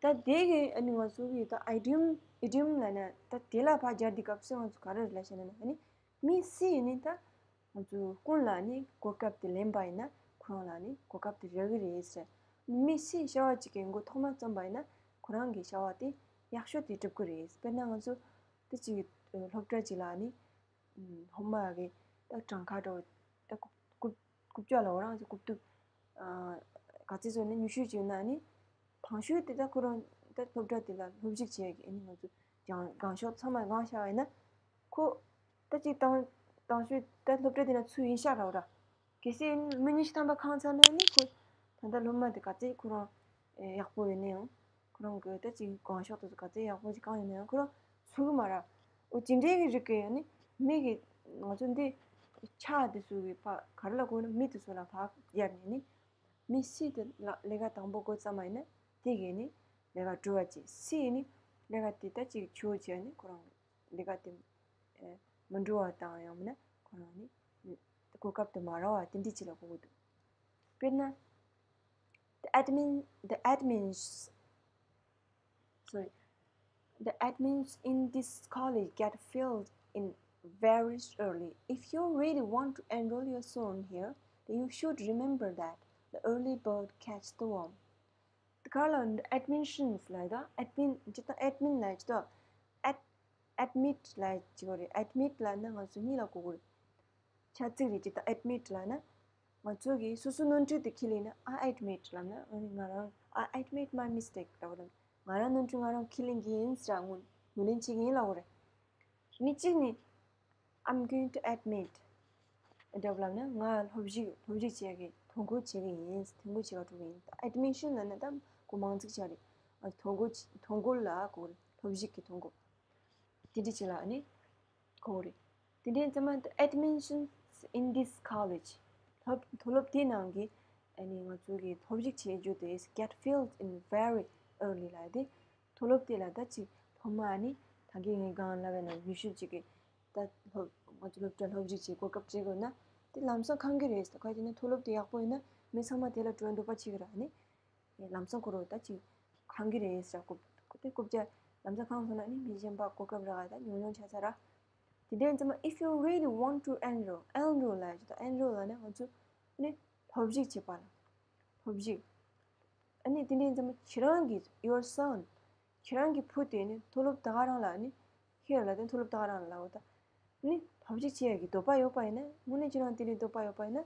ཤག་ད་དེ་གི་ཨ་ནི་ང་ཚོ་གི་ད་idiom, idiom ལབ་ན་ད་དེ་ལ་ཕར་སྦྱར་དུས་སྐབས་སུ་ང་ཚོ་ག་རེ་ལབ་བཤད་ན་ཨ་ནི་མི་སུ་ཡིན་ནི་ད་ང་ཚོ་ཀུན་ལ་ནི་གོ་སྐབས་དེ་ལེན་པ་ཡིན་ན་ཁོ་རང་ལ་ནི་གོ་སྐབས་དེ་རག་གི་རེད་ཟེར། མི་སུ་བྱ་བ་ཅིག་གི་འགོ་ཐོག་མ་བརྩམས་པ་ཡིན་ན་ཁོ་རང་གི་བྱ་བ་དེ་ཡག་ཤོས་དེ་སྒྲུབ་གི་རེད། དཔེར་ན་ང་ཚོ་དེ་ཅིག་སློབ་གྲྭ་ཅིག་ལ་ནི་སློབ་མ་གི་ད་གྲངས་ཀ་འདྲ་བོ་ད་རྐུབ་རྐུབ་རྐུབ་ཀྱོག་ལ་འོ་རང་ཚོ་རྐུབ་ཐུབ། ག་ཚོད་བཟོས་ན་ཉུང་ཤོས་ཅིག་ཡོད་ན་ནི། དང་ཤོས་དེ་ད་ཁོ་རང་ད་སློབ་གྲྭ་དེ་ལ་སློབ་ཞུགས་བྱེད་ཡག་གི་ཨ་ནི་ང་ཚོ་གང་གང་ཤོས་ཚང་མ་གང་བྱ་བ་ཡིན་ན། ཁོ་ད་ཅིག་དང་དང་ཤོས་ད་སློབ་གྲྭ་དེ་ན་ཚུར་ཡིན་ཤག་ར་འོ་ར། གལ་སྲིད་མི་ཉི་ཤུ་ཐམ་པ་གང་ཚར་ན་ནི་ཁོ་ད་ལྟ་སློབ་མ་དེ་ག་ཚོད་ཁོ་རང་ཡག་པོ་ཡོད་ན་ཡང་། ཁོ་རང་གི་ད་ཅིག་གང་ཤོས་དེ་ཚོ་ག་ཚོད་ཡག་པོ་ཅིག་གང་ཡོད་ན་ཡང་ཁོ་རང་ཚུགས་གི་མ་ར། འོ་ཅི་འདྲའི་གི་རིགས་གི་ཡོད་ནི་མི་གི་ང་ཚོ་འདི་ཆ་དེ་ཚོ་གི་ཕ་ག་རེ་ལ་གོ་ན་མི་དེ་ཚོ་ལ་ཕར་སྦྱར་ནས་ནི། མི་སུ་དེ་ལ་ལས་ཀ་དང་པོ་འགོ་བརྩམས་པ་ཡིན་ན་དེ་གི་ནི་ལས་ཀ་འགྲུབ་པ་བྱེད། སུ་ཡིན་ནི་ལས་ཀ་དེ་ད་ཅིག་ཆུ་བོ་ཆེ་ནི་ཁོ་རང་ལས་ཀ་དེ་མི་འགྲུབ་པ་དང་ཡང་མིན་ན་ཁོ་རང་ནི་གོ་སྐབས་དེ་མ་རག་པ་དེ་འདྲ་ཅིག་ལ་གོ་གི་འདུག་དཔེར་ན། The admin, the admins, sorry, the admins in this college get filled in very early. If you really want to enroll your son here, then you should remember that the early bird catch the worm. དེ་ག་ལ་admissions ལབ་ད། admin ཇི་ལྟར་admin ལབ་ཇི་ལྟར་ad admit ལབ་ཅི་གོ་རེད། admit ལབ་ན་ང་ཚོ་གཉིས་ལ་གོ་གོ་རེད། བྱ་ཚིག་རེད། ཇི་ལྟར་admit ལབ་ན་ང་ཚོ་གིས་སོ་སོ་ནོར་འཁྲུལ་དེ་ཁས་ལེན་ན། I admit ལབ་ན་ཨ་ནི་ང་རང་I admit my mistake ལབ་ར། ང་རང་ནོར་འཁྲུལ་ང་རང་ཁས་ལེན་གྱི་ཡིན་ཟེར་ངོ་ངོས་ལེན་བྱེད་ཀྱི་ཡིན་ལབ་གོ་རེད། ནི་གཅིག་ནི། I'm going to admit. ཨ་འདྲ་བོ་ལབ་ན་ང་སློབ་ཞུགས་སློབ་ཞུགས་བྱེད་ཀྱི་ཐོ་འགོད་བྱེད་ཀྱི་ཡིན། ཐོ་འགོད་བྱེད་ག་འགྲོ་གི་ཡིན། admission ལབ་ན་ད་གོ་མང་ཚིག་ཆགས་རེད། ཨ་ཐོ་འགོད་ཐོ་འགོད་ལ་གོ་སློབ་ཞུགས་ཀྱི་ཐོ་འགོད། དེ་འདྲ་བྱེད་ལ་ཨ་ནི་གོ་རེད། དེ་འདྲའི་ཚང་མ་admissions in this college སློབ་མཐོ་སློབ་དེའི་ནང་གི་ཨ་ནི་ང་ཚོ་གི་སློབ་ཞུགས་བྱེད་རྒྱུ་དེ་get filled in very early ལབ་དེ། མཐོ་སློབ་དེ་ལ་ད་ཅིག་སློབ་མ་ཨ་ནི་ད་གིན་ངས་གང་ལབ་པ་ན་ཉུང་ཤོས་ཅིག་གི་ད་སློབ་ང་ཚོ་སློབ་གྲྭ་སློབ་ཞུགས་བྱེད་གོ་སྐབས་སྤྲད་དགོས་ན་དེ་ལམ་སང་ཁེངས་ཀྱི་རེད། ད་ག་ཅི་ན་མཐོ་སློབ་དེ་ཡག་པོ་ཡིན་ན་མི་ཚང་མ་དེ་ལ་འགྲོ་འདོད་པ་བྱེད་ཀྱི་ར་ནི། ལམ་སང་ཁོ་རང་ད་ཅིག་ཁེངས་ཀྱི་རེད་ཟེར། རྐུབ་དེ་རྐུབ་བཀྱག་ལམ་སང་ཁེངས་སོང་ན་ནི་མི་གཞན་པ་གོ་སྐབས་རག་ད་ཉུང་ཉུང་ཆགས་ཚར་ར། དེ་འདྲའི་ཚང་མ་if you really want to enroll, enroll ལབ་ཡ་ཅིག་ད་enroll ལབ་ན་ང་ཚོ་ནི་སློབ་ཞུགས་བྱེད་པ་ལ་སློབ་ཞུགས། ཨ་ནི་དེ་འདྲའི་ཚང་མ་ཁྱེད་རང་གི་your son ཁྱེད་རང་གི་བུ་དེ་ནི་མཐོ་སློབ་ད་ག་རང་ལ་ནི་here ལ་དེ་མཐོ་སློབ་ད་ག་རང་ལ་འོ་ད་ནི་སློབ་ཞུགས་བྱེད་ཡ་གི་འདོད་པ་ཡོད་པ་ཡིན་ན་དངོས་གནས་ཁྱེད་རང་དེ་ལ་འདོད་པ་ཡོད་པ་ཡིན་ན།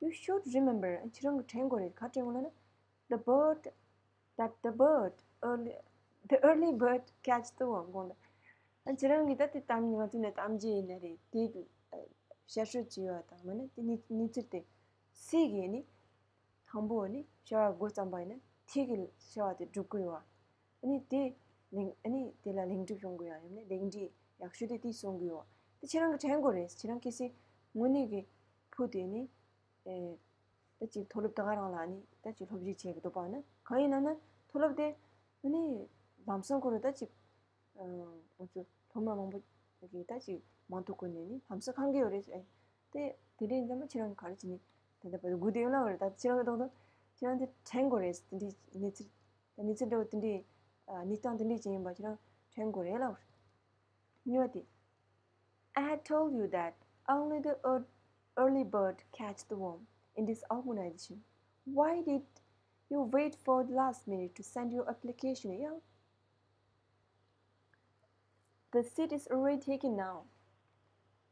You should remember ཁྱེད་རང་གི་དྲན་དགོས་རེད། ག་དྲན་དགོས་ལབ་ན། The bird, that the bird, early, the early bird catch the worm དགོངས་དག་ཁྱེད་རང་གི་ད་དེ་གཏམ་ང་ཚོ་ནས་གཏམ་རྒྱུད་ཡིན་ན་རེད། དེ་ཤར་ཤོད་ཅི་ཡོད་དང་མ་ནི་དེ་གནས་གནས་ཚུལ་དེ་སུ་གིས་ནི་དང་པོ་ནི་བྱ་བ་འགོ་བརྩམས་པ་ཡིན་ན་ ཐད་ཀྱི་བྱ་བ་དེ་སྒྲུབ་དགོས་ཡོད་བ། ཨ་ནི་དེ་ལེགས་ཨ་ནི་དེ་ལ་ལེགས་འགྲུབ་ཡོང་དགོས་ཡ་ཡིན་ནའི་ལེགས་འགྲུབ་ཡག་ཤོས་དེ་དེ་སོང་དགོས་ཡོད་བ། དེ་ཁྱེད་རང་གིས་དྲན་དགོས་རེད། ཁྱེད་རང་གལ་སྲིད་དངོས་གནས་ཀྱི་བུ་དེ་ནི་ཨེ་ད་ཅིག་མཐོ་སློབ་ད་ག་རང་ལ་ནི་ད་ཅིག་སློབ་ཁྲིད་བྱེད་ཀྱི་འདུག་པ་ན་གང་ཡིན་ན་ན་མཐོ་སློབ་དེ་ཨ་ནི་ལམ་སང་ཁོ་རང་ད་ཅིག་ང་ཚོ་སློབ་མ་མང་པོ་གིས་ད་ཅིག་མང་ཐོག་གོ་ནས་ནི་ལམ་སང་ཁང་གི་ཡོད་རེད། ཨེ་དེ་དེ་འདྲའི་འཛམ་པ་ཁྱེད་རང་གིས་ག་རེ་བྱས་ནས་དེ་འདྲ་བར་དུ་སྒུག་བསྡད་ཡོད་ལ་བ་རེད། ད་ཁྱེད་རང་གི་ཐོག་ཏུ་ཁྱེད་རང་དེ་དྲན་དགོས་རེད། དེ་འདྲའི་གནས་ཚུལ་ད་གནས་ཚུལ་འདྲ་བོ་དེ་འདྲའི་གནས་སྟངས་དེ་འདྲའི་ཅིག་ཡིན་པ་ཁྱེད་རང་དྲན་དགོས་རེད་ལ་བ་རེད། གཉིས་པ་དེ། I had told you that only the ear- early bird catch the worm in this organization. Why did you wait for the last minute to send your application? Yeah. The seat is already taken now.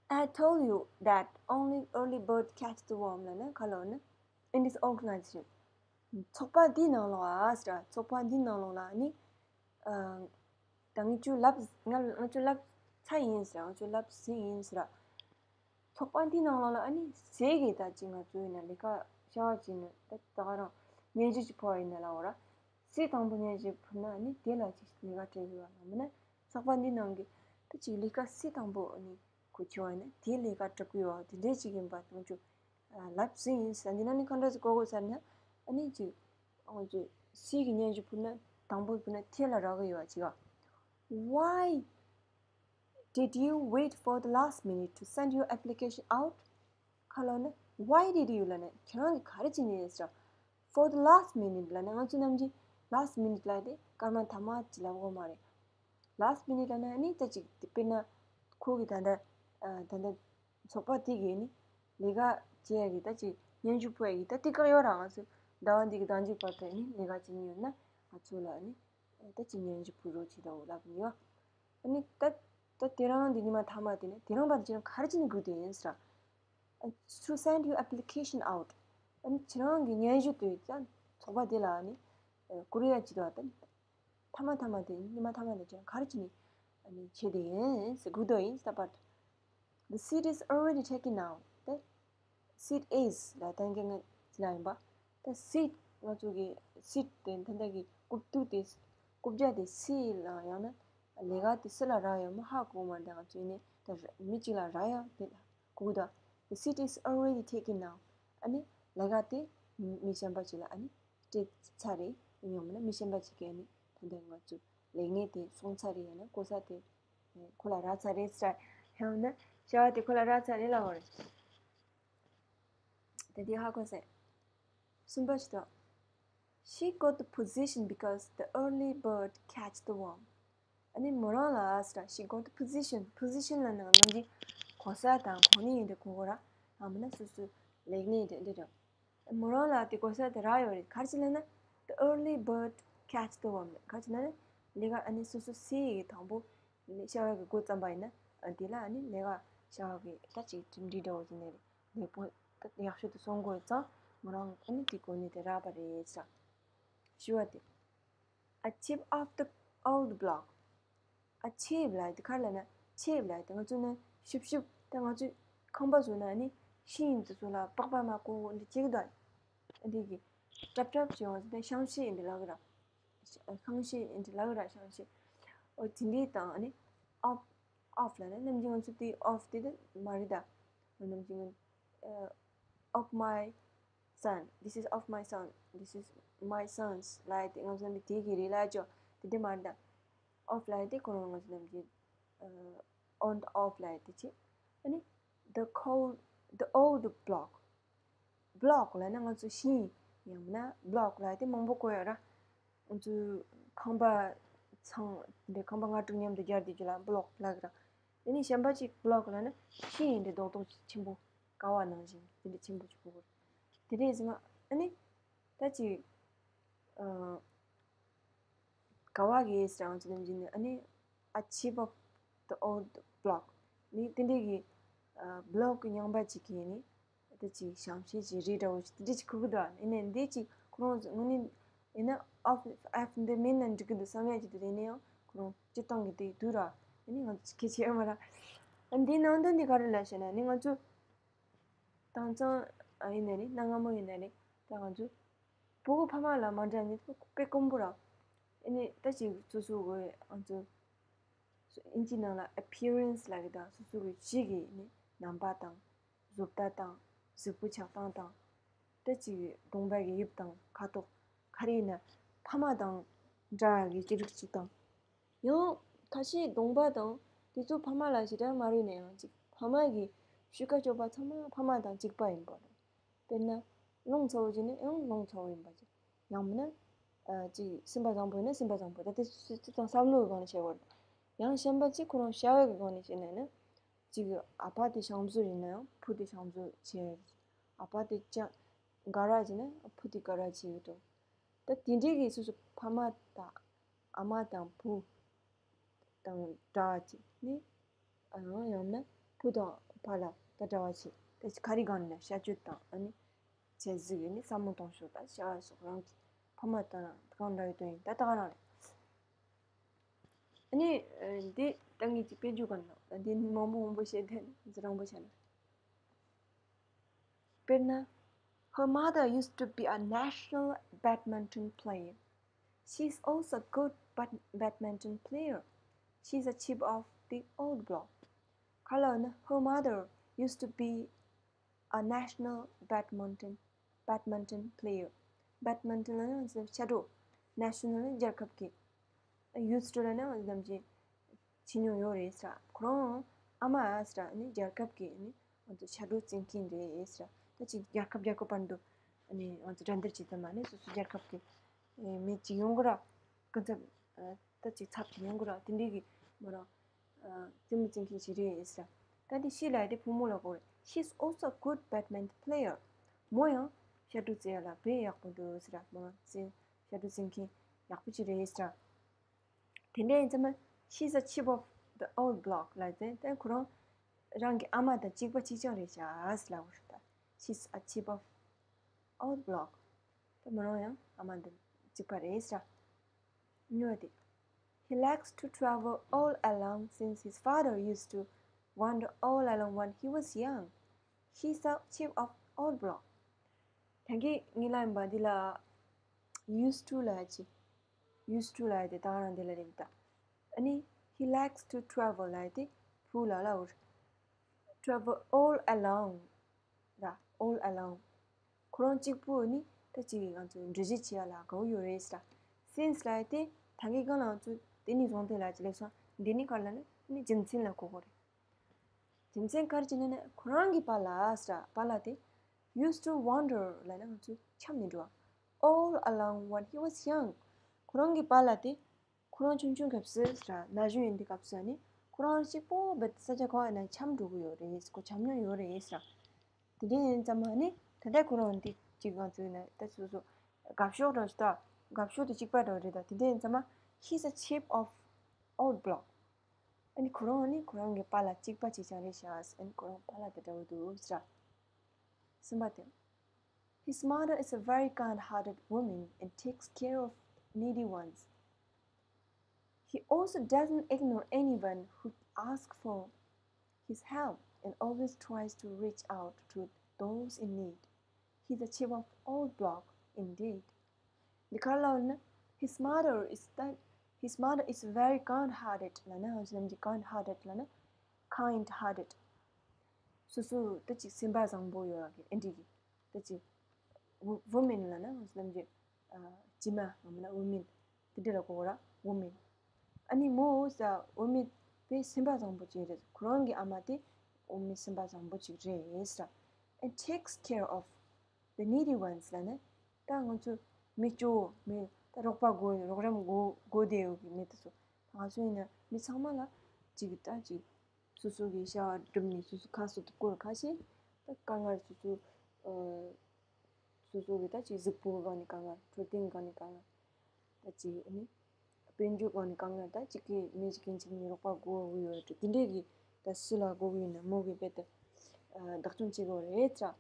I told you that only early bird catch the worm ལ་ནི་ག་ལ་ནི་in this organization. ཚོགས་པ་འདིའི་ནང་ལོགས་ཨ་ཟེར། ཚོགས་པ་འདིའི་ནང་ལོགས་ལ་ནི་ཨ་ད་ངས་ཁྱོད་ལབ་ང་ང་ཚོ་ལབ་ཚར་ཡིན་ཟེར། ང་ཚོ་ལབ་ཟིན་ཡིན་ཟེར། ཚོགས་པ་འདིའི་ནང་ལོགས་ལ་ཨ་ནི་ཟས་ཀྱི་ད་ཅིག་ང་ཚོ་ཡིན་ན་ལས་ཀ་བྱ་བ་ཅིག་ནི་ད་ད་ག་རང་སྙན་ཞུ་ཅིག་ཕུལ་བ་ཡིན་ན་ལ་འོ་ར། སི་དང་པོ་སྙན་ཞུ་ཕུལ་ན་ཨ་ནི་དེ་ལ་ཅིག་ལས་ཀ་སྤྲད་དགོས་པ་ཡང་མིན་ན་ཚོགས་པ་འདིའི་ནང་གི་ད་ཅིག་ལས་ཀ་སི་དང་པོ་ཨ་ནི་གོ་ཆེ་བ་ཡིན་ན་དེ་ལས་ཀ་སྒྲུབ་དགོས་པ་དེ་འདྲས་ཅིག་ཡིན་པ་ང་ཚོ་ལབ་ཟིན་ཡིན་ཟེར། འདི་ན་ནི་གང་འདྲ་ཞིག་གོ་དགོས་ཟེར་ན་ཨ་ནི་ཅིག་ང་ཚོ་སི་གི་སྙན་ཞུ་ཕུལ་ན་དང་པོ་ཕུལ་ན་དེ་ལ་རག་གི་ཡོད་པ་ཅིག་ཨ། Why did you wait for the last minute to send your application out? ཁ་ལོ་ནི་Why did you ལ་ནི་ཁྱེད་རང་གིས་ག་རེ་བྱས་ནས་ཟེར། For the last minute ལ་ནི་ང་ཚོ་ནམ་རྒྱུན་last minute ལ་དེ་སྐར་མ་མཐའ་མ་ཅིག་ལབ་དགོས་མ་རེད། Last minute ལ་ནི་ཨ་ནི་ད་ཅིག་དཔེར་ན་ཁོ་གི་ད་ལྟ་ཨ་ད་ལྟ་ཚོགས་པ་དེ་གི་ནི་ལས་ཀ་བྱེད་ཡ་གི་ད་ཅིག་སྙན་ཞུ་ཕུལ་ཡ་གི་ད་དེ་བཀག་ཡོད་ར། ང་ཚོ་ཟླ་བ་འདི་གི་ཟླ་མཇུག་བར་དུ་ནི་ལས་ཀ་བྱེད་མཁན་ཡོད་ན་ང་ཚོ་ལ་ནི་ད་ཅིག་སྙན་ཞུ་ཕུལ་རོགས་བྱེད་དང་ལབ་ནི་ཡོད། ཨ་ནི་ད་ད་དེ་རིང་འདི་ཉི་མ་མཐའ་མ་དེ་ནི་དེ་རིང་བར་དུ་ཁྱེད་རང་ག་རེ་བྱས་ནས་སྒུག་བསྡད་ཡིན་ཟེར། To send your application out. ཨ་ནི་ཁྱེད་རང་གི་སྙན་ཞུ་དེ་ད་ཚོགས་པ་དེ་ལ་ནི་བསྐུར་ཡ་བྱེད་དོ། ད་མཐའ་མ་མཐའ་མ་དེ་ཉི་མ་མཐའ་མ་དེ་ཁྱེད་རང་ག་རེ་བྱས་ནས་ཨ་ནི་བྱས་བསྡད་ཡིན་ཟེར། སྒུག་བསྡད་ཡིན་ཟེར། But the seat is already taken now. དེ་seat is ལ་ད་གིན་ང་ཟེར་ཡིན་པ། ད་seat ང་ཚོ་གི་seat དེ་ད་ལྟ་གི་རྐུབ་སྟེགས་དེ་རྐུབ་བཀྱག་དེ་སི་ལ་ཡང་ན་ལས་ཀ་དེ་སུ་ལ་རག་ཡོད་མ་ཧ་གོ་མ། ད་ང་ཚོ་ཡིན་ནའི་ད་མི་གཅིག་ལ་རག་ཡ་དེ་ལ་གོ་གི་འདུག The seat is already taken now. ཨ་ནི་ལས་ཀ་དེ་མི་གཞན་པ་ཅིག་ལ་ཨ་ནི་སྤྲད་ཚར་རེད། ཡང་མིན་ན་མི་གཞན་པ་ཅིག་གིས་ཨ་ནི་ད་ལྟ་ང་ཚོ་ལས་གནས་དེ་སོང་ཚར་རེད། ཡང་ན་གོ་ས་དེ་ཁོ་ལ་རག་ཚར་རེད་ཟེར། ཡང་ན་བྱ་བ་དེ་ཁོ་ལ་རག་ཚར་རེད་ལབ་པ་རེད། དེ་དེ་ཧ་གོ་སོང་། གསུམ་པ་ཞིག་དང་། She got the position because the early bird catch the worm. ཨ་ནི་མོ་རང་ལ་ཟེར། She got the position. Position ལབ་ན་ནམ་རྒྱུན་གོ་ས་དང་གོ་གནས་ཡིན་དེ་གོ་གོ་ར། ཡང་མིན་ན་སོ་སོའི་ལས་གནས་དེ་འདི་རེད། མོ་རང་ལ་དེ་གོ་ས་དེ་རག་ཡོད་རེད། ག་རེ་བྱས་ལབ་ན། The early bird catch the worm. ག་རེ་བྱས་ལབ་ན་ལས་ཀ་ཨ་ནི་སོ་སོ་སི་ཡི་དང་པོ་ནས་བྱ་བ་གི་འགོ་བརྩམས་པ་ཡིན་ན་དེ་ལ་ཨ་ནི་ལས་ཀ་བྱ་བ་གི་ད་ཅིག་གྲུབ་འབྲས་འདྲ་བོ་ཅིག་ནས་རེད། ལེགས་པོ་ད་ཡག་ཤོས་དུ་སོང་དགོས་ཙང་མོ་རང་ཨ་ནི་དེ་གོ་གནས་དེ་རག་པ་རེད་ཟེར། བཞི་བ་དེ། A chip off the old block. ཨ་ཆིབ་ལབ་དེ་ག་རེ་ལབ་ན། ཆིབ་ལབ་དེ་ང་ཚོ་ནི་ཤུབ་ཤུབ་ད་ང་ཚོའི་ཁང་པ་བཟོ་ན་ནི་ཤིང་དེ་ཚོ་ལ་པགས་པ་མ་བཀོག་འདི་བྱེད་ཀྱི་འདུག་འདི་གི་ཀྲབ་ཀྲབ་བྱེད་འོང་ཟེར་ཏེ་ཤང་ཤེ་འདི་ལབ་ཀྱི་ར། ཤང་ཤེ་འདི་ལབ་ཀྱི་ར། ཤང་ཤེ། ཨོ་དེ་འདྲའི་དང་ཨ་ནི་ཨོཕ། ཨོཕ་ལབ་ན་ནམ་རྒྱུན་ང་ཚོ་དེ་ཨོཕ་དེ་དེ་མ་རེད་ད། ནམ་རྒྱུན་ཨ་of my son, this is of my son, this is my son's ལབ་དེ་ང་ཚོ་ནི་དེ་གི་རེད་ལབ་ཅོ། དེ་འདྲ་མ་རེད་ད། ཨོཕ་ལབ་དེ་ཁོ་རང་ང་ཚོ་ནམ་རྒྱུན་ཨ་on the off ལབ་དེ་ཅི། ཨ་ནི་the cold, the old block. Block ལབ་ན་ང་ཚོ་ཤིང་ཡང་ན་block ལབ་དེ་མང་པོ་གོ་ཡོད་ར། ང་ཚོའི་ཁང་པ་ཚང་འདི་ཁང་པ་ལྔ་དྲུག་མཉམ་དུ་སྦྱར་དེ་ཅི་ལ་block ལབ་ཀྱི་ར། དེ་ནས་གཞན་པ་ཅིག་block ལབ་ན་ཤིང་འདི་རྡོག་རྡོག་ཅིག་ཆེན་པོ་ཀ་བ་ནང་བཞིན་དེ་འདྲ་ཆེན་པོ་ཅིག་གོ་གི་ར། དེ་འདྲ་ཟེར་མ་ཨ་ནི་ད་ཅིག་ཨ། ག་བ་གི་ཟེར་ང་ཚོ་ནམ་རྒྱུན་ནི་ཨ་ནི་a chip of the old block ནི་དེ་འདྲའི་གི་ཨ་block རྙིང་པ་ཅིག་གི་ནི་དེ་ཅིག་ཞང་ཤེས་ཅིག་རི་འདྲ་བོ་ཅིག་དེ་འདྲ་ཅིག་ཁུག་གི་འདུག་ཨ་ནི་འདི་ཅིག་ཁོ་རང་ངོ་ནི་ཡིན་ན་ཨོཕ་ཨོཕ་འདི་མིན་ན་འགྲིག་གི་འདུག་བསམ་ཡ་ཅིག་འདུག་དེ་ནས་ཡང་ཁོ་རང་སྤྱིར་བཏང་གི་དེ་འདུག་ར། ཨ་ནི་ང་ཚོ་སྐད་ཆ་ཡོད་མ་ར། ཨ་འདིའི་ནང་དོན་འདི་ག་རེ་ལབ་ཤེ་ན་ནི་ང་ཚོ་དྭངས་གཙང་ཨ་ཡིན་ན་རེད། གནའ་སྔ་མོ་ཡིན་ན་རེད། ད་ང་ཚོ་ ཕྲུ་གུ་ཕ་མ་ལ་མ་འདྲ་ནི་དཔེ་དཀོན་པོ་ར། ཨ་ནི་ད་ཅིག་སོ་སོ་གི་ཨང་ཚོ་ཨིན་ཇི་ནང་ལ་appearance ལབ་ཀྱི་དང་སོ་སོ་གི་གཤིས་ཀྱི་ནི་རྣམ་པ་དང་བཟོ་ལྟ་དང་གཟུགས་པོ་ཆགས་སྟངས་དང་། ད་ཅིག་གདོང་པ་གི་དབྱིབས་དང་ཁ་དོག་ག་རེ་ཡིན་ན་ཕ་མ་དང་འདྲ་བའི་ཅི་རིགས་ཅིག་དང་། ཡང་ཁ་ཤས་གདོང་པ་དང་དེ་ཚོ་ཕ་མ་ལ་ཞེ་དྲག་མ་རེད་ན་ཡང་ཅིག་ཕ་མ་གི་གཤིས་ཀ་སྤྱོད་པ་ཚང་མ་ཕ་མ་དང་གཅིག་པ་ཡིན་པ་རེད། དཔེར་ན། རླུང་ཚ་བོ་ཅིག་ནི་ཡང་རླུང་ཚ་བོ་ཡིན་པ་ཅིག་ཡང་མིན་ན། ཨ་ཅིག་སེམས་པ་བཟང་པོ་ཡིན་ན་སེམས་པ་བཟང་པོ། ད་དེ་སུ་སུ་དང་བསམ་བློའི་སྒང་ནས་བཤད་དགོས་རེད། ཡང་གཞན་པ་ཅིག་ཁོ་རང་བྱ་བའི་སྒང་ནས་བཤད་ན་ཡིན་ན། ཅིག་ཨ་ཕ་དེ་ཤང་བཟོ་ཡིན་ན་ཡང་བུ་དེ་ཤང་བཟོ་བྱས། ཨ་ཕ་དེ་ཅང་ག་ར་ཅིག་ན་བུ་དེ་ག་ར་བྱས་ཡོད་དོ། ད་དེ་འདྲའི་གི་སོ་སོ་ཕ་མ་དང་ཨ་མ་དང་བུ་དང་འདྲ་བ་ཅིག་ནི། ཨ་ཡང་ཡང་ན་བུ་དང་ཕ་ལ་ད་འདྲ་བ་ཅིག་ད་ཅིག་ག་རེ་སྒང་ནས་བྱ་སྤྱོད་དང་ཨ་ནི་བྱ་གཟིགས་ཡོད་ནི་བསམ་བློ་གཏོང་ཕྱོགས་དང་བྱ་བ་སོགས་རང་གི་ཕ་མ་དང་གང་འདྲ་ཡོད་དོ་ཡིན་ད་ད་ག་རང་རེད། ཨ་ནི་འདི་ད་ངས་ཅིག་དཔེ་འཇུག་ག་ནོ་ད་འདི་མང་པོ་མང་པོ་བཤད་དེ་ནི་རང་པོ་བྱ་ན། དཔེར་ན། Her mother used to be a national badminton player. She is also a good bad- badminton player. She is a chip of the old block. ག་ལ་ན། Her mother used to be a national badminton badminton player. Badminton ལ་ན་ཕྱི་དྲོ། National ནི་རྒྱལ་ཁབ་ཀྱི། Used to ལ་ན་ནམ་རྒྱུན་བྱེད་མྱོང་ཡོད་རེད་ཟེར། ཁོ་རང་ཨ་མ་ཟེར་ནི་རྒྱལ་ཁབ་ཀྱི་ནི་ང་ཚོ་ཕྱི་དྲོ་བརྩི་མཁན་རེད་ཟེར། ད་ཅིག་རྒྱལ་ཁབ་རྒྱལ་ཁབ་བར་དུ་ནི་ང་ཚོ་འགྲན་བསྡུར་བྱེད་ཐུབ་མ་ནི་སོ་སོ་རྒྱལ་ཁབ་ཀྱི་མི་ཅིག་ཡོང་གི་ར། སྐུ་ཚབ་ད་ཅིག་ཚབ་ཏུ་ཡོང་གི་ར། དེ་འདྲའི་གི་མོ་རང་རྩེད་མོ་རྩེ་མཁན་ཞིག་རེད་ཟེར། ད་དེ་ཤི་ལ་དེ་བུ་མོ་ལ་གོ་རེད། She is also a good badminton player. མོ་ཡང་ཕྱི་དྲོ་རྩེ་ཡ་ལ་དཔེ་ཡག་པོ་འདུག་ཟེར། མོ་རང་རྩེ་ཕྱི་དྲོ་རྩེ་མཁན་ཡག་པོ་ཅིག་རེད་ཟེར། དེ་འདྲ་ཡིན་ཙང་མ། She's a chip of the old block ལབ་ཙང་ད་ཁོ་རང་རང་གི་ཨ་མ་དང་གཅིག་པ་གཅིག་རྐྱང་རེད་ཤག་ཟེར་ལབ་པ་རེད་ད། She's a chip of old block. ད་མོ་རང་ཡང་ཨ་མ་དང་གཅིག་པ་རེད་ཟེར། ཉོ་དེ། He likes to travel all alone since his father used to wander all alone when he was young. He's a chip of old block. ད་གིན་ངས་ལབ་ཡིན་པ་འདི་ལ་used to ལབ་ཡ་ཅི། Used to ལབ་ཡ་དེ་ད་ག་རང་འདི་ལ་རེད་ད། ཨ་ནི་he likes to travel ལབ་ཡ་དེ་བུ་ལ་ལབ་འོ། Travel all alone ར། All alone. ཁོ་རང་གཅིག་པུ་ནི་ད་ཅིག་ང་ཚོ་འགྲུལ་བཞུད་བྱེད་ཡ་ལ་དགའ་བོ་ཡོད་རེད་ཟེར། Since ལབ་ཡ་དེ་ད་གིན་གང་ལ་ང་ཚོ་དེ་ནས་བཟུང་སྟེ་ལབ་ཅི་ལབ་སོང་། འདི་ནི་ག་ལ་ནི་ནི་རྒྱུ་མཚན་ལ་གོ་དགོས་རེད། རྒྱུ་མཚན་ག་རེ་བྱས་ནས་ན་ཁོ་རང་གི་པཱ་ལགས་ཟེར། པཱ་ལགས་དེ་used to wander ལབ་ན་ང་ཚོ་འཁྱམས་ནས་འགྲོ་བ། All alone when he was young. ཁོ་རང་གི་པཱ་ལགས་དེ་ཁོ་རང་ཆུང་ཆུང་སྐབས་སུ་ཟེར། ན་གཞོན་ཡིན་དུས་སྐབས་སུ་ནི་ཁོ་རང་གཅིག་པོ་བེད་ས་ཆ་གང་ཡིན་ན་འཁྱམས་འགྲོ་གི་ཡོད་རེད། ཁོ་འཁྱམས་མྱོང་ཡོད་རེད་ཟེར། དེ་འདྲ་ཡིན་ཙང་མ་ནི་ད་ལྟ་ཁོ་རང་འདི་གཅིག་གང་ཚོད་ན་ད་སོ་སོ་དགའ་ཕྱོགས་འདྲ་ཞིག་ད་དགའ་ཕྱོགས་དེ་གཅིག་པ་འདྲ་རེད་ད། དེ་འདྲ་ཡིན་ཙང་མ། He's a chip of old block. ཨ་ནི་ཁོ་རང་ནི་ཁོ་རང་གི་པཱ་ལགས་གཅིག་པ་གཅིག་རྐྱང་རེད་ཤག་ཨ་ནི་ཁོ་རང་པཱ་ལགས་དེ་འདྲ་བོ་འདུག་ཟེར། གསུམ་པ་དེ། His mother is a very kind-hearted woman and takes care of needy ones. He also doesn't ignore anyone who asks for his help and always tries to reach out to those in need. He's a chip of old block indeed. འདི་ག་རེ་ལབ་ན། His mother is that his mother is very kind hearted ལབ་ན་ང་ཚོ་ནམ་རྒྱུན་kind hearted ལབ་ན། Kind hearted. སོ་སོ་ད་ཅིག་སེམས་པ་བཟང་པོ་ཡོད་ཡ་གི་ཨེ་འདྲི་གི། ད་ཅིག་ཝུ་ཝུ་མེན་ལབ་ན་ང་ཚོ་ནམ་རྒྱུན་ཨ་སྐྱེས་མ་ང་མིན་ན་ཝུ་མེན་དེ་འདྲ་ལ་གོ་གོ་ར་ཝུ་མེན། ཨ་ནི་མོ་ཟ་ཝུ་མེན་དཔེ་སེམས་པ་བཟང་པོ་ཅིག་རེད། ཁོ་རང་གི་ཨ་མ་དེ་ཝུ་མེན་སེམས་པ་བཟང་པོ་ཅིག་རེད་ཟེར། And takes care of the needy ones ལབ་ན། ད་ང་ཚོ་མི་སྐྱོ་བོ་མི་ད་རོགས་པ་དགོས་རོགས་རམ་དགོས་དགོས་བསྡད་ཡོད་ཀྱི་མི་དེ་ཚོ། ང་ཚོ་ཡིན་ན་མི་ཚང་མ་ལ་ཅིག་ད་ཅིག་སོ་སོ་གི་བྱ་བ་སྒྲུབ་ནས་སོ་སོ་ཁ་གསོ་དུ་སྐོར་ཁ་ཤས་ད་དཀའ་ངལ་སོ་སོ་ཨ་སོ་སོ་གི་ད་ཅིག་གཟུགས་པོ་གི་སྒང་ནས་དཀའ་ངལ། འཕྲོད་བསྟེན་གི་སྒང་ནས་དཀའ་ངལ། ད་ཅིག་ཨ་ནི་དཔལ་འབྱོར་སྒང་ནས་དཀའ་ངལ། ད་ཅིག་གི་མི་ཅིག་གིན་ཅིག་ནས་རོགས་པ་དགོས་ཡོད་དེ་འདྲས་ཀྱི་ད་སུ་ལ་དགོས་ཡོད་ན་མོ་གི་དཔེ་ད་བདག་སྐྱོང་བྱེད་དགོས་རེད་ཙང་།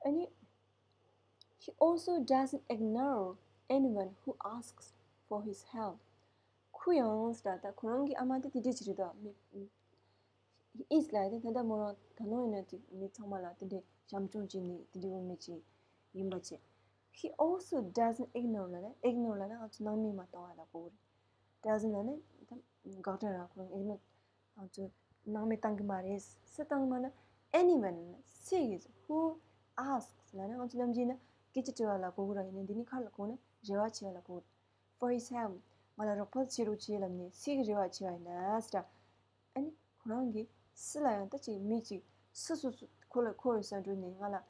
ཨ་ནི། He also doesn't ignore anyone who asks for his help. ཁོ་ཡང་ཟེར་ད་ཁོ་རང་གི་ཨ་མ་དེ་དེ་འདྲས་ཅིག་རེད་ད། མི་He is ལབ་ཡ་དེ་ད་ལྟ་མོ་རང་ད་ནང་ཡིན་ན་ཅིག་མི་ཚང་མ་ལ་དེ་འདྲས་བྱམས་སྐྱོང་བྱེད་ནི་དེ་འདྲས་བོ་མི་ཅིག་ཡིན་པ་བྱས། He also doesn't ignore ལབ་ན། ignore ལབ་ན་ང་ཚོ་སྣང་མེད་མ་བཏང་བ་ལ་གོ་གི་རེད། doesn't ལབ་ན་ད་དགག་སྒྲ་ར། ཁོ་རང་ignore ང་ཚོ་སྣང་མེད་བཏང་གི་མ་རེད། སུ་བཏང་གི་མ་ན། anyone ལབ་ན་སུ་ཡིན། who asks ལབ་ན་ང་ཚོ་ནམ་རྒྱུན་ན་སྐད་ཆ་དྲི་བ་ལ་གོ་གི་ར། ཡིན་ནའི་འདི་ནི་ག་ལ་གོ་ན་རེ་བ་བྱེད་པ་ལ་གོ་གི་རེད། for his help ང་ལ་རོགས་པ་བྱེད་རོགས་བྱེད་ལབ་ནས་སུ་གི་རེ་བ་བྱེད་པ་ཡིན་ན་ཟེར། ཨ་ནི་ཁོ་རང་གིས་སུ་ལ་ཡང་ད་ཅིག་མི་ཅིག་སུ་སུ་སུ་ཁོ་ལ་ཁོ་ཡོད་ས་འགྲོ་ནས་ང་ལ་ཨ་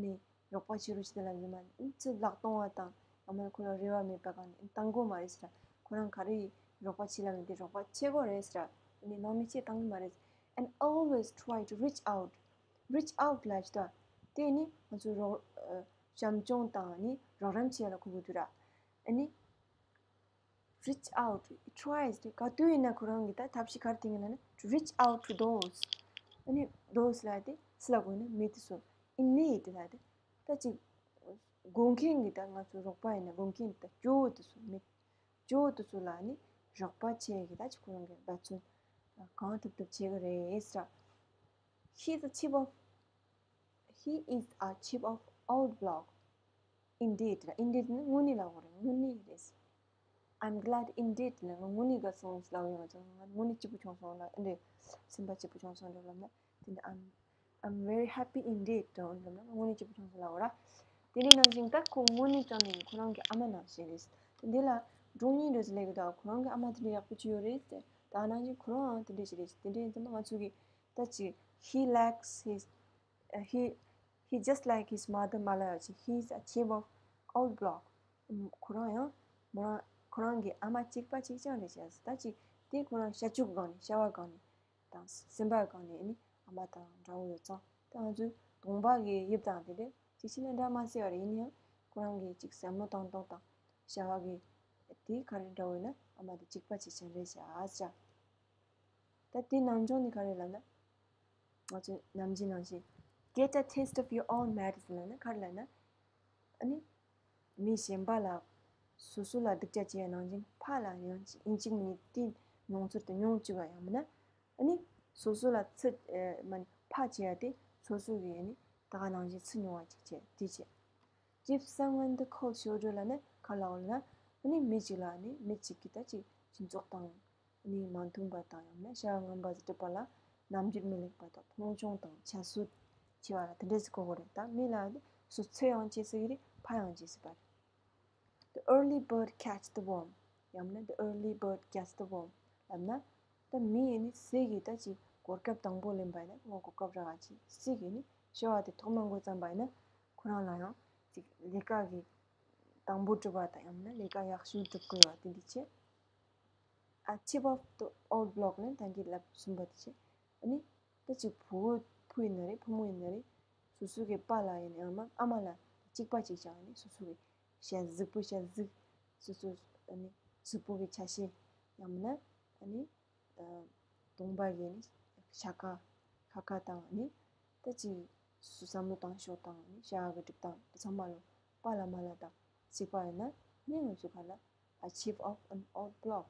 ནི་རོགས་པ་བྱེད་རོགས་བྱེད་ལབ་ཡོད་མ། ཨ་ནི་ཚུར་ལག་གཏོང་བ་དང་ཡང་མིན་ཁོ་ལ་རེ་བ་མེད་པ་གང་ནས་བཏང་དགོས་མ་རེད་ཟེར། ཁོ་རང་ག་རེ་ཡིས་རོགས་པ་བྱེད་ལབ་ནས་དེ་རོགས་པ་བྱེད་དགོས་རེད་ཟེར། ཨ་ནི་སྣང་མེད་བྱས་བཏང་གི་མ་རེད། and always try to reach out. reach out ལབ་ཅིག་ད་དེ་ནི་ང་ཚོ་རོགས་ཨ་བྱམས་སྐྱོང་དང་ནི་རོགས་རམ་བྱེད་ལ་གོ་གི་འདུག་ར། ཨ་ནི་reach out, he tries དེ་ག་དུས་ཡིན་ན་ཁོ་རང་གིས་ད་ཐབས་ཤེས་ག་རེ་བཏིང་གི་ལབ་ན། to reach out to those. ཨ་ནི་those ལབ་དེ་སུ་ལ་གོ་ན་མི་དེ་ཚོ། in need ལབ་དེ་ད་ཅིག་དགོས་མཁན་གྱི་ད་ང་ཚོ་རོགས་པ་ཡིན་ན་དགོས་མཁན་གྱི་ད་སྐྱོ་བོ་དེ་ཚོ། མི་སྐྱོ་བོ་དེ་ཚོ་ལ་ནི་རོགས་པ་བྱེད་ཀྱི་ད་ཅིག་ཁོ་རང་གིས་འབད་བརྩོན་གང་ཐུབ་ཐུབ་བྱེད་ཀྱི་རེད་ཟེར། He is a chief of He is a chief of old block. indeed ལ། indeed ནི་དངོས་གནས་ལ་གོ་རེད། དངོས་གནས་རེད། I'm glad indeed ལ་ང་དངོས་གནས་དགའ་སོང་ལབ་ཡོང་ཙང་ང་དངོས་གནས་སྐྱིད་པོ་བྱུང་སོང་ལ། འདི་སེམས་པ་སྐྱིད་པོ་བྱུང་སོང་འདྲ་ལབ་ན། དེ་ནི་I'm I'm very happy indeed ལབ་ན་དངོས་གནས་སྐྱིད་པོ་བྱུང་སོང་ལབ་ར། དེ་ནས་ནང་བཞིན་ད་ཁོ་དངོས་གནས་དྲང་གནས་ཁོ་རང་གི་ཨ་མ་ནང་བཞིན་རེད། དེ་འདི་ལ་འབྲོང་གཉན་འདྲ་ཟེར་ལབ་ཀྱི་འདུག་ཁོ་རང་གི་ཨ་མ་དེ་འདྲ་ཡག་པོ་ཅིག་ཡོད་རེད་ཟེར། ད་ནང་བཞིན་ཁོ་རང་ཡང་དེ་འདྲ་ཞིག་རེད། དེ་འདྲ་ཡིན་ཙང་ང་ཚོ་གི་ད་ཅིག he lacks his uh, he he just like his mother མ་ལབ་ཡ་ཅིག he is a chief of old block. ཁོ་རང་ཡང་མོ་རང་ཁོ་རང་གི་ཨ་མ་གཅིག་པ་གཅིག་རྐྱང་རེད་བྱས། ད་ཅིག་དེ་ཁོ་རང་ཤ་ཆུ་སྒང་ནས་བྱ་བ་སྒང་ནས་དང་སེམས་པ་སྒང་ནས་ནི་ཨ་མ་དང་འདྲ་བོ་ཡོད་ཙང་། ད་ང་ཚོའི་གདོང་པ་གི་དབྱིབས་དང་དེ་འདྲ་ཅིག་བྱས་ན་འདྲ་མ་སྲིད་པ་རེད། ཡིན་ན་ཡང་ཁོ་རང་གི་ཅིག་བསམ་བློ་བཏང་སྟངས་དང་བྱ་བ་གི་དེ་ག་རེ་འདྲ་བོ་ཡིན་ན་ཨ་མ་དེ་གཅིག་པ་གཅིག་རྐྱང་རེད་བྱས་ཨ་ཟེར། ད་དེ་ནང་སྦྱོང་ནི་ག་རེ་ལབ་ན། ང་ཚོས་ནམ་རྒྱུན་ནང་བཞིན་get a taste of your own medicine ལབ་ན་ག་རེ་ལབ་ན། ཨ་ནི་མི་གཞན་པ་ལ་སོ་སོ་ལ་སྡུག་ཅག་བྱས་ནང་བཞིན་ཕར་ལ་ཡང་ཡིན་གཅིག་མིན་གཅིག་དེ་མྱོང་ཚོར་དེ་མྱོང་བཅུག་པ། ཡང་མིན་ན་ཨ་ནི་སོ་སོ་ལ་ཚུར་ཨེ་མ་ནི་ཕར་བྱས་པ་དེ་སོ་སོ་གིས་ཨ་ནི་ད་ག་ནང་བཞིན་ཚུར་མྱོང་བ་ཅིག་བྱས་དེ་བྱས། Give someone the cold shoulder ལབ་ན་ག་ལབ་ལབ་ན། ཨ་ནི་མི་གཅིག་ལ་ཨ་ནི་མི་གཅིག་གིས་ད་ཅིག་སྦྱིན་སོགས་དང་ཨ་ནི་མ་མཐུན་པ་དང་ཡང་ན་བྱ་བ་ངན་པ་ཟིག་སྒྲུབ་པ་ལ་རྣམ་འགྱུར་མི་ལེགས་པ་དང་མཐོང་ཆུང་དང་ཁྱད་གསོད་བྱེད་པ་ལ་དེ་འདྲ་ཟིག་གོ་གི་རེད། ད་མི་ལ་ཨ་ནི་སོ་ཚོད་ཡང་བྱེད་སྲིད་ཀྱི་རེད། ཕར་ཡང་བྱེད་སྲིད་པ་རེད། The early bird catch the worm. ཡང་ན་the early bird catch the worm ལབ་ན། ད་མི་ཡིན་ནི་ཟས་ཀྱི་ད་ཅིག་གོ་སྐབས་དང་པོ་ལེན་པ་ཡིན་ན། ངོ་གོ་སྐབས་རག་ཅིག་ཟས་ཀྱི་ནི་ཤོ་བ་དེ་ཐོག་མ་འགོ་བརྩམས་པ་ཡིན་ན་ཁོ་རང་ལ་ཡང་ཅིག་ལས་ཀ་གི་དང་པོ་གྲུབ་པ་དང་ཡང་ན་ལས་ཀ་ཡག་ཤོས་སྒྲུབ་དགོས་པ་དེ་འདི་བྱས། ཨ་ཆིབ་ཨོབ་ཏུ་ཨོལ་བློག་ནི་ད་གིན་ལབ་ཟིན་པ་དེ་བྱས། ཨ་ནི་ད་ཅིག་བུ་བོ་བུ་ཡིན་ན་རེད། བུ་མོ་ཡིན་ན་རེད། སོ་སོ་གི་པཱ་ལགས་ཡིན་ན་ཡང་ན་ཨ་མ་ལགས་གཅིག་པ་གཅིག་རྐྱང་ནི་སོ་སོ་གི་ཞལ་གཟིགས་པོ་ཞལ་གཟིགས། སོ་སོ་ཨ་ནི་གཟིགས་པོ་གི་ཆ་ཤས་ཡང་མིན་ན་ཨ་ནི་གདོང་པ་གི་ནི་ཤ་ཁ་ཁ་ཁ་དང་ནི་ད་ཅིག་སོ་བསམ་བློ་བཏང་ཕྱོགས་དང་ནི་བྱ་བ་གི་སྒྲུབ་སྟངས་དེ་ཚང་མ་ལོ་པཱ་ལགས་མ་ལགས་དང་གཅིག་པ་ཡིན་ན་ནི་ང་ཚོ་ག་ལ་ཨ་ཆིབ་ཨོབ་ཨན་ཨོལ་བློག་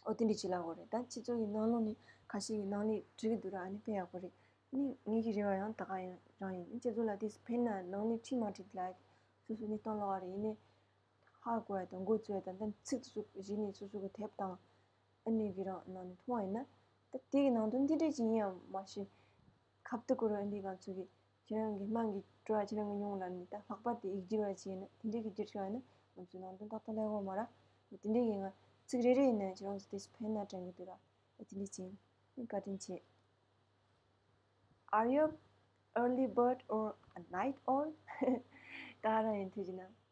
ཨོ་དེ་འདྲ་ཅིག་ལབ་དགོས་རེད། ད་སྤྱི་ཚོགས་ཀྱི་ནང་ལོགས་ནས་ཁ་ཤས་ཀྱིས་ནང་ལས་བྲིས་ཀྱི་འདུག་ར། ཨ་ནི་དཔེ་ཡག་པོ་རེད། ཨ་ནི་ངེད་ཀྱི་རེ་བ་ཡང་ད་ག་ཡང་རང་ཡིན། སྤྱི་ཚོགས་ལ་དེ་ཕན་ན་ནང་ལས་བྲིས་མ་བྲིས་ལ་སོ་སོ་ནས་གཏོང་ལོག་པ་རེད། ཡིན་ནའི་ཧ་གོ་ཡ་དང་མགོ་ཚོས་ཡ་དང་ད་ཚིག་ཚུགས་གཞི་ནས་སོ་སོ་གི་དེབ་དང་ཨ་ནི་གི་རང་ནང་ནས་མཐོང་བ་ཡིན་ན། ད་དེ་གི་ནང་དོན་འདི་འདྲ་ཅིག་ཡིན་ཡང་མ་ཤེས། ཁབ་ཏུ་བསྐོར་བ་འདི་ང་ཚོ་གི་ཁྱེད་རང་གི་དམངས་ཀྱི་སྤྲོ་བ་ཁྱེད་རང་གི་མྱོང་ལ་ནི་ད་ལྷག་པར་དུ་ཡིག་སྒྱུར་བ་ཅིག་ཡིན་ན་དེ་འདྲའི་གི་སྒྱུར་ཤོག་ཡིན་ན་ང་ཚོའི་ནང་དོན་ཏག་ཏག་ལེགས་པོ་མ་ར། དེ་འདྲའི་གི་ང་ཚིག་རེ་རེ་ཡིན་ན་ཁྱེད་རང་ཚོ་དེ་ཕན་ན་དྲན་གི་འདུག་ར། ཨ་དེ་འདྲ་ཅིག་ཡིན། བཀའ་དྲིན་ཆེ། Are you early bird or a night owl? ད་ག་རང་ཡིན་ཐུགས་རྗེ་གནང་།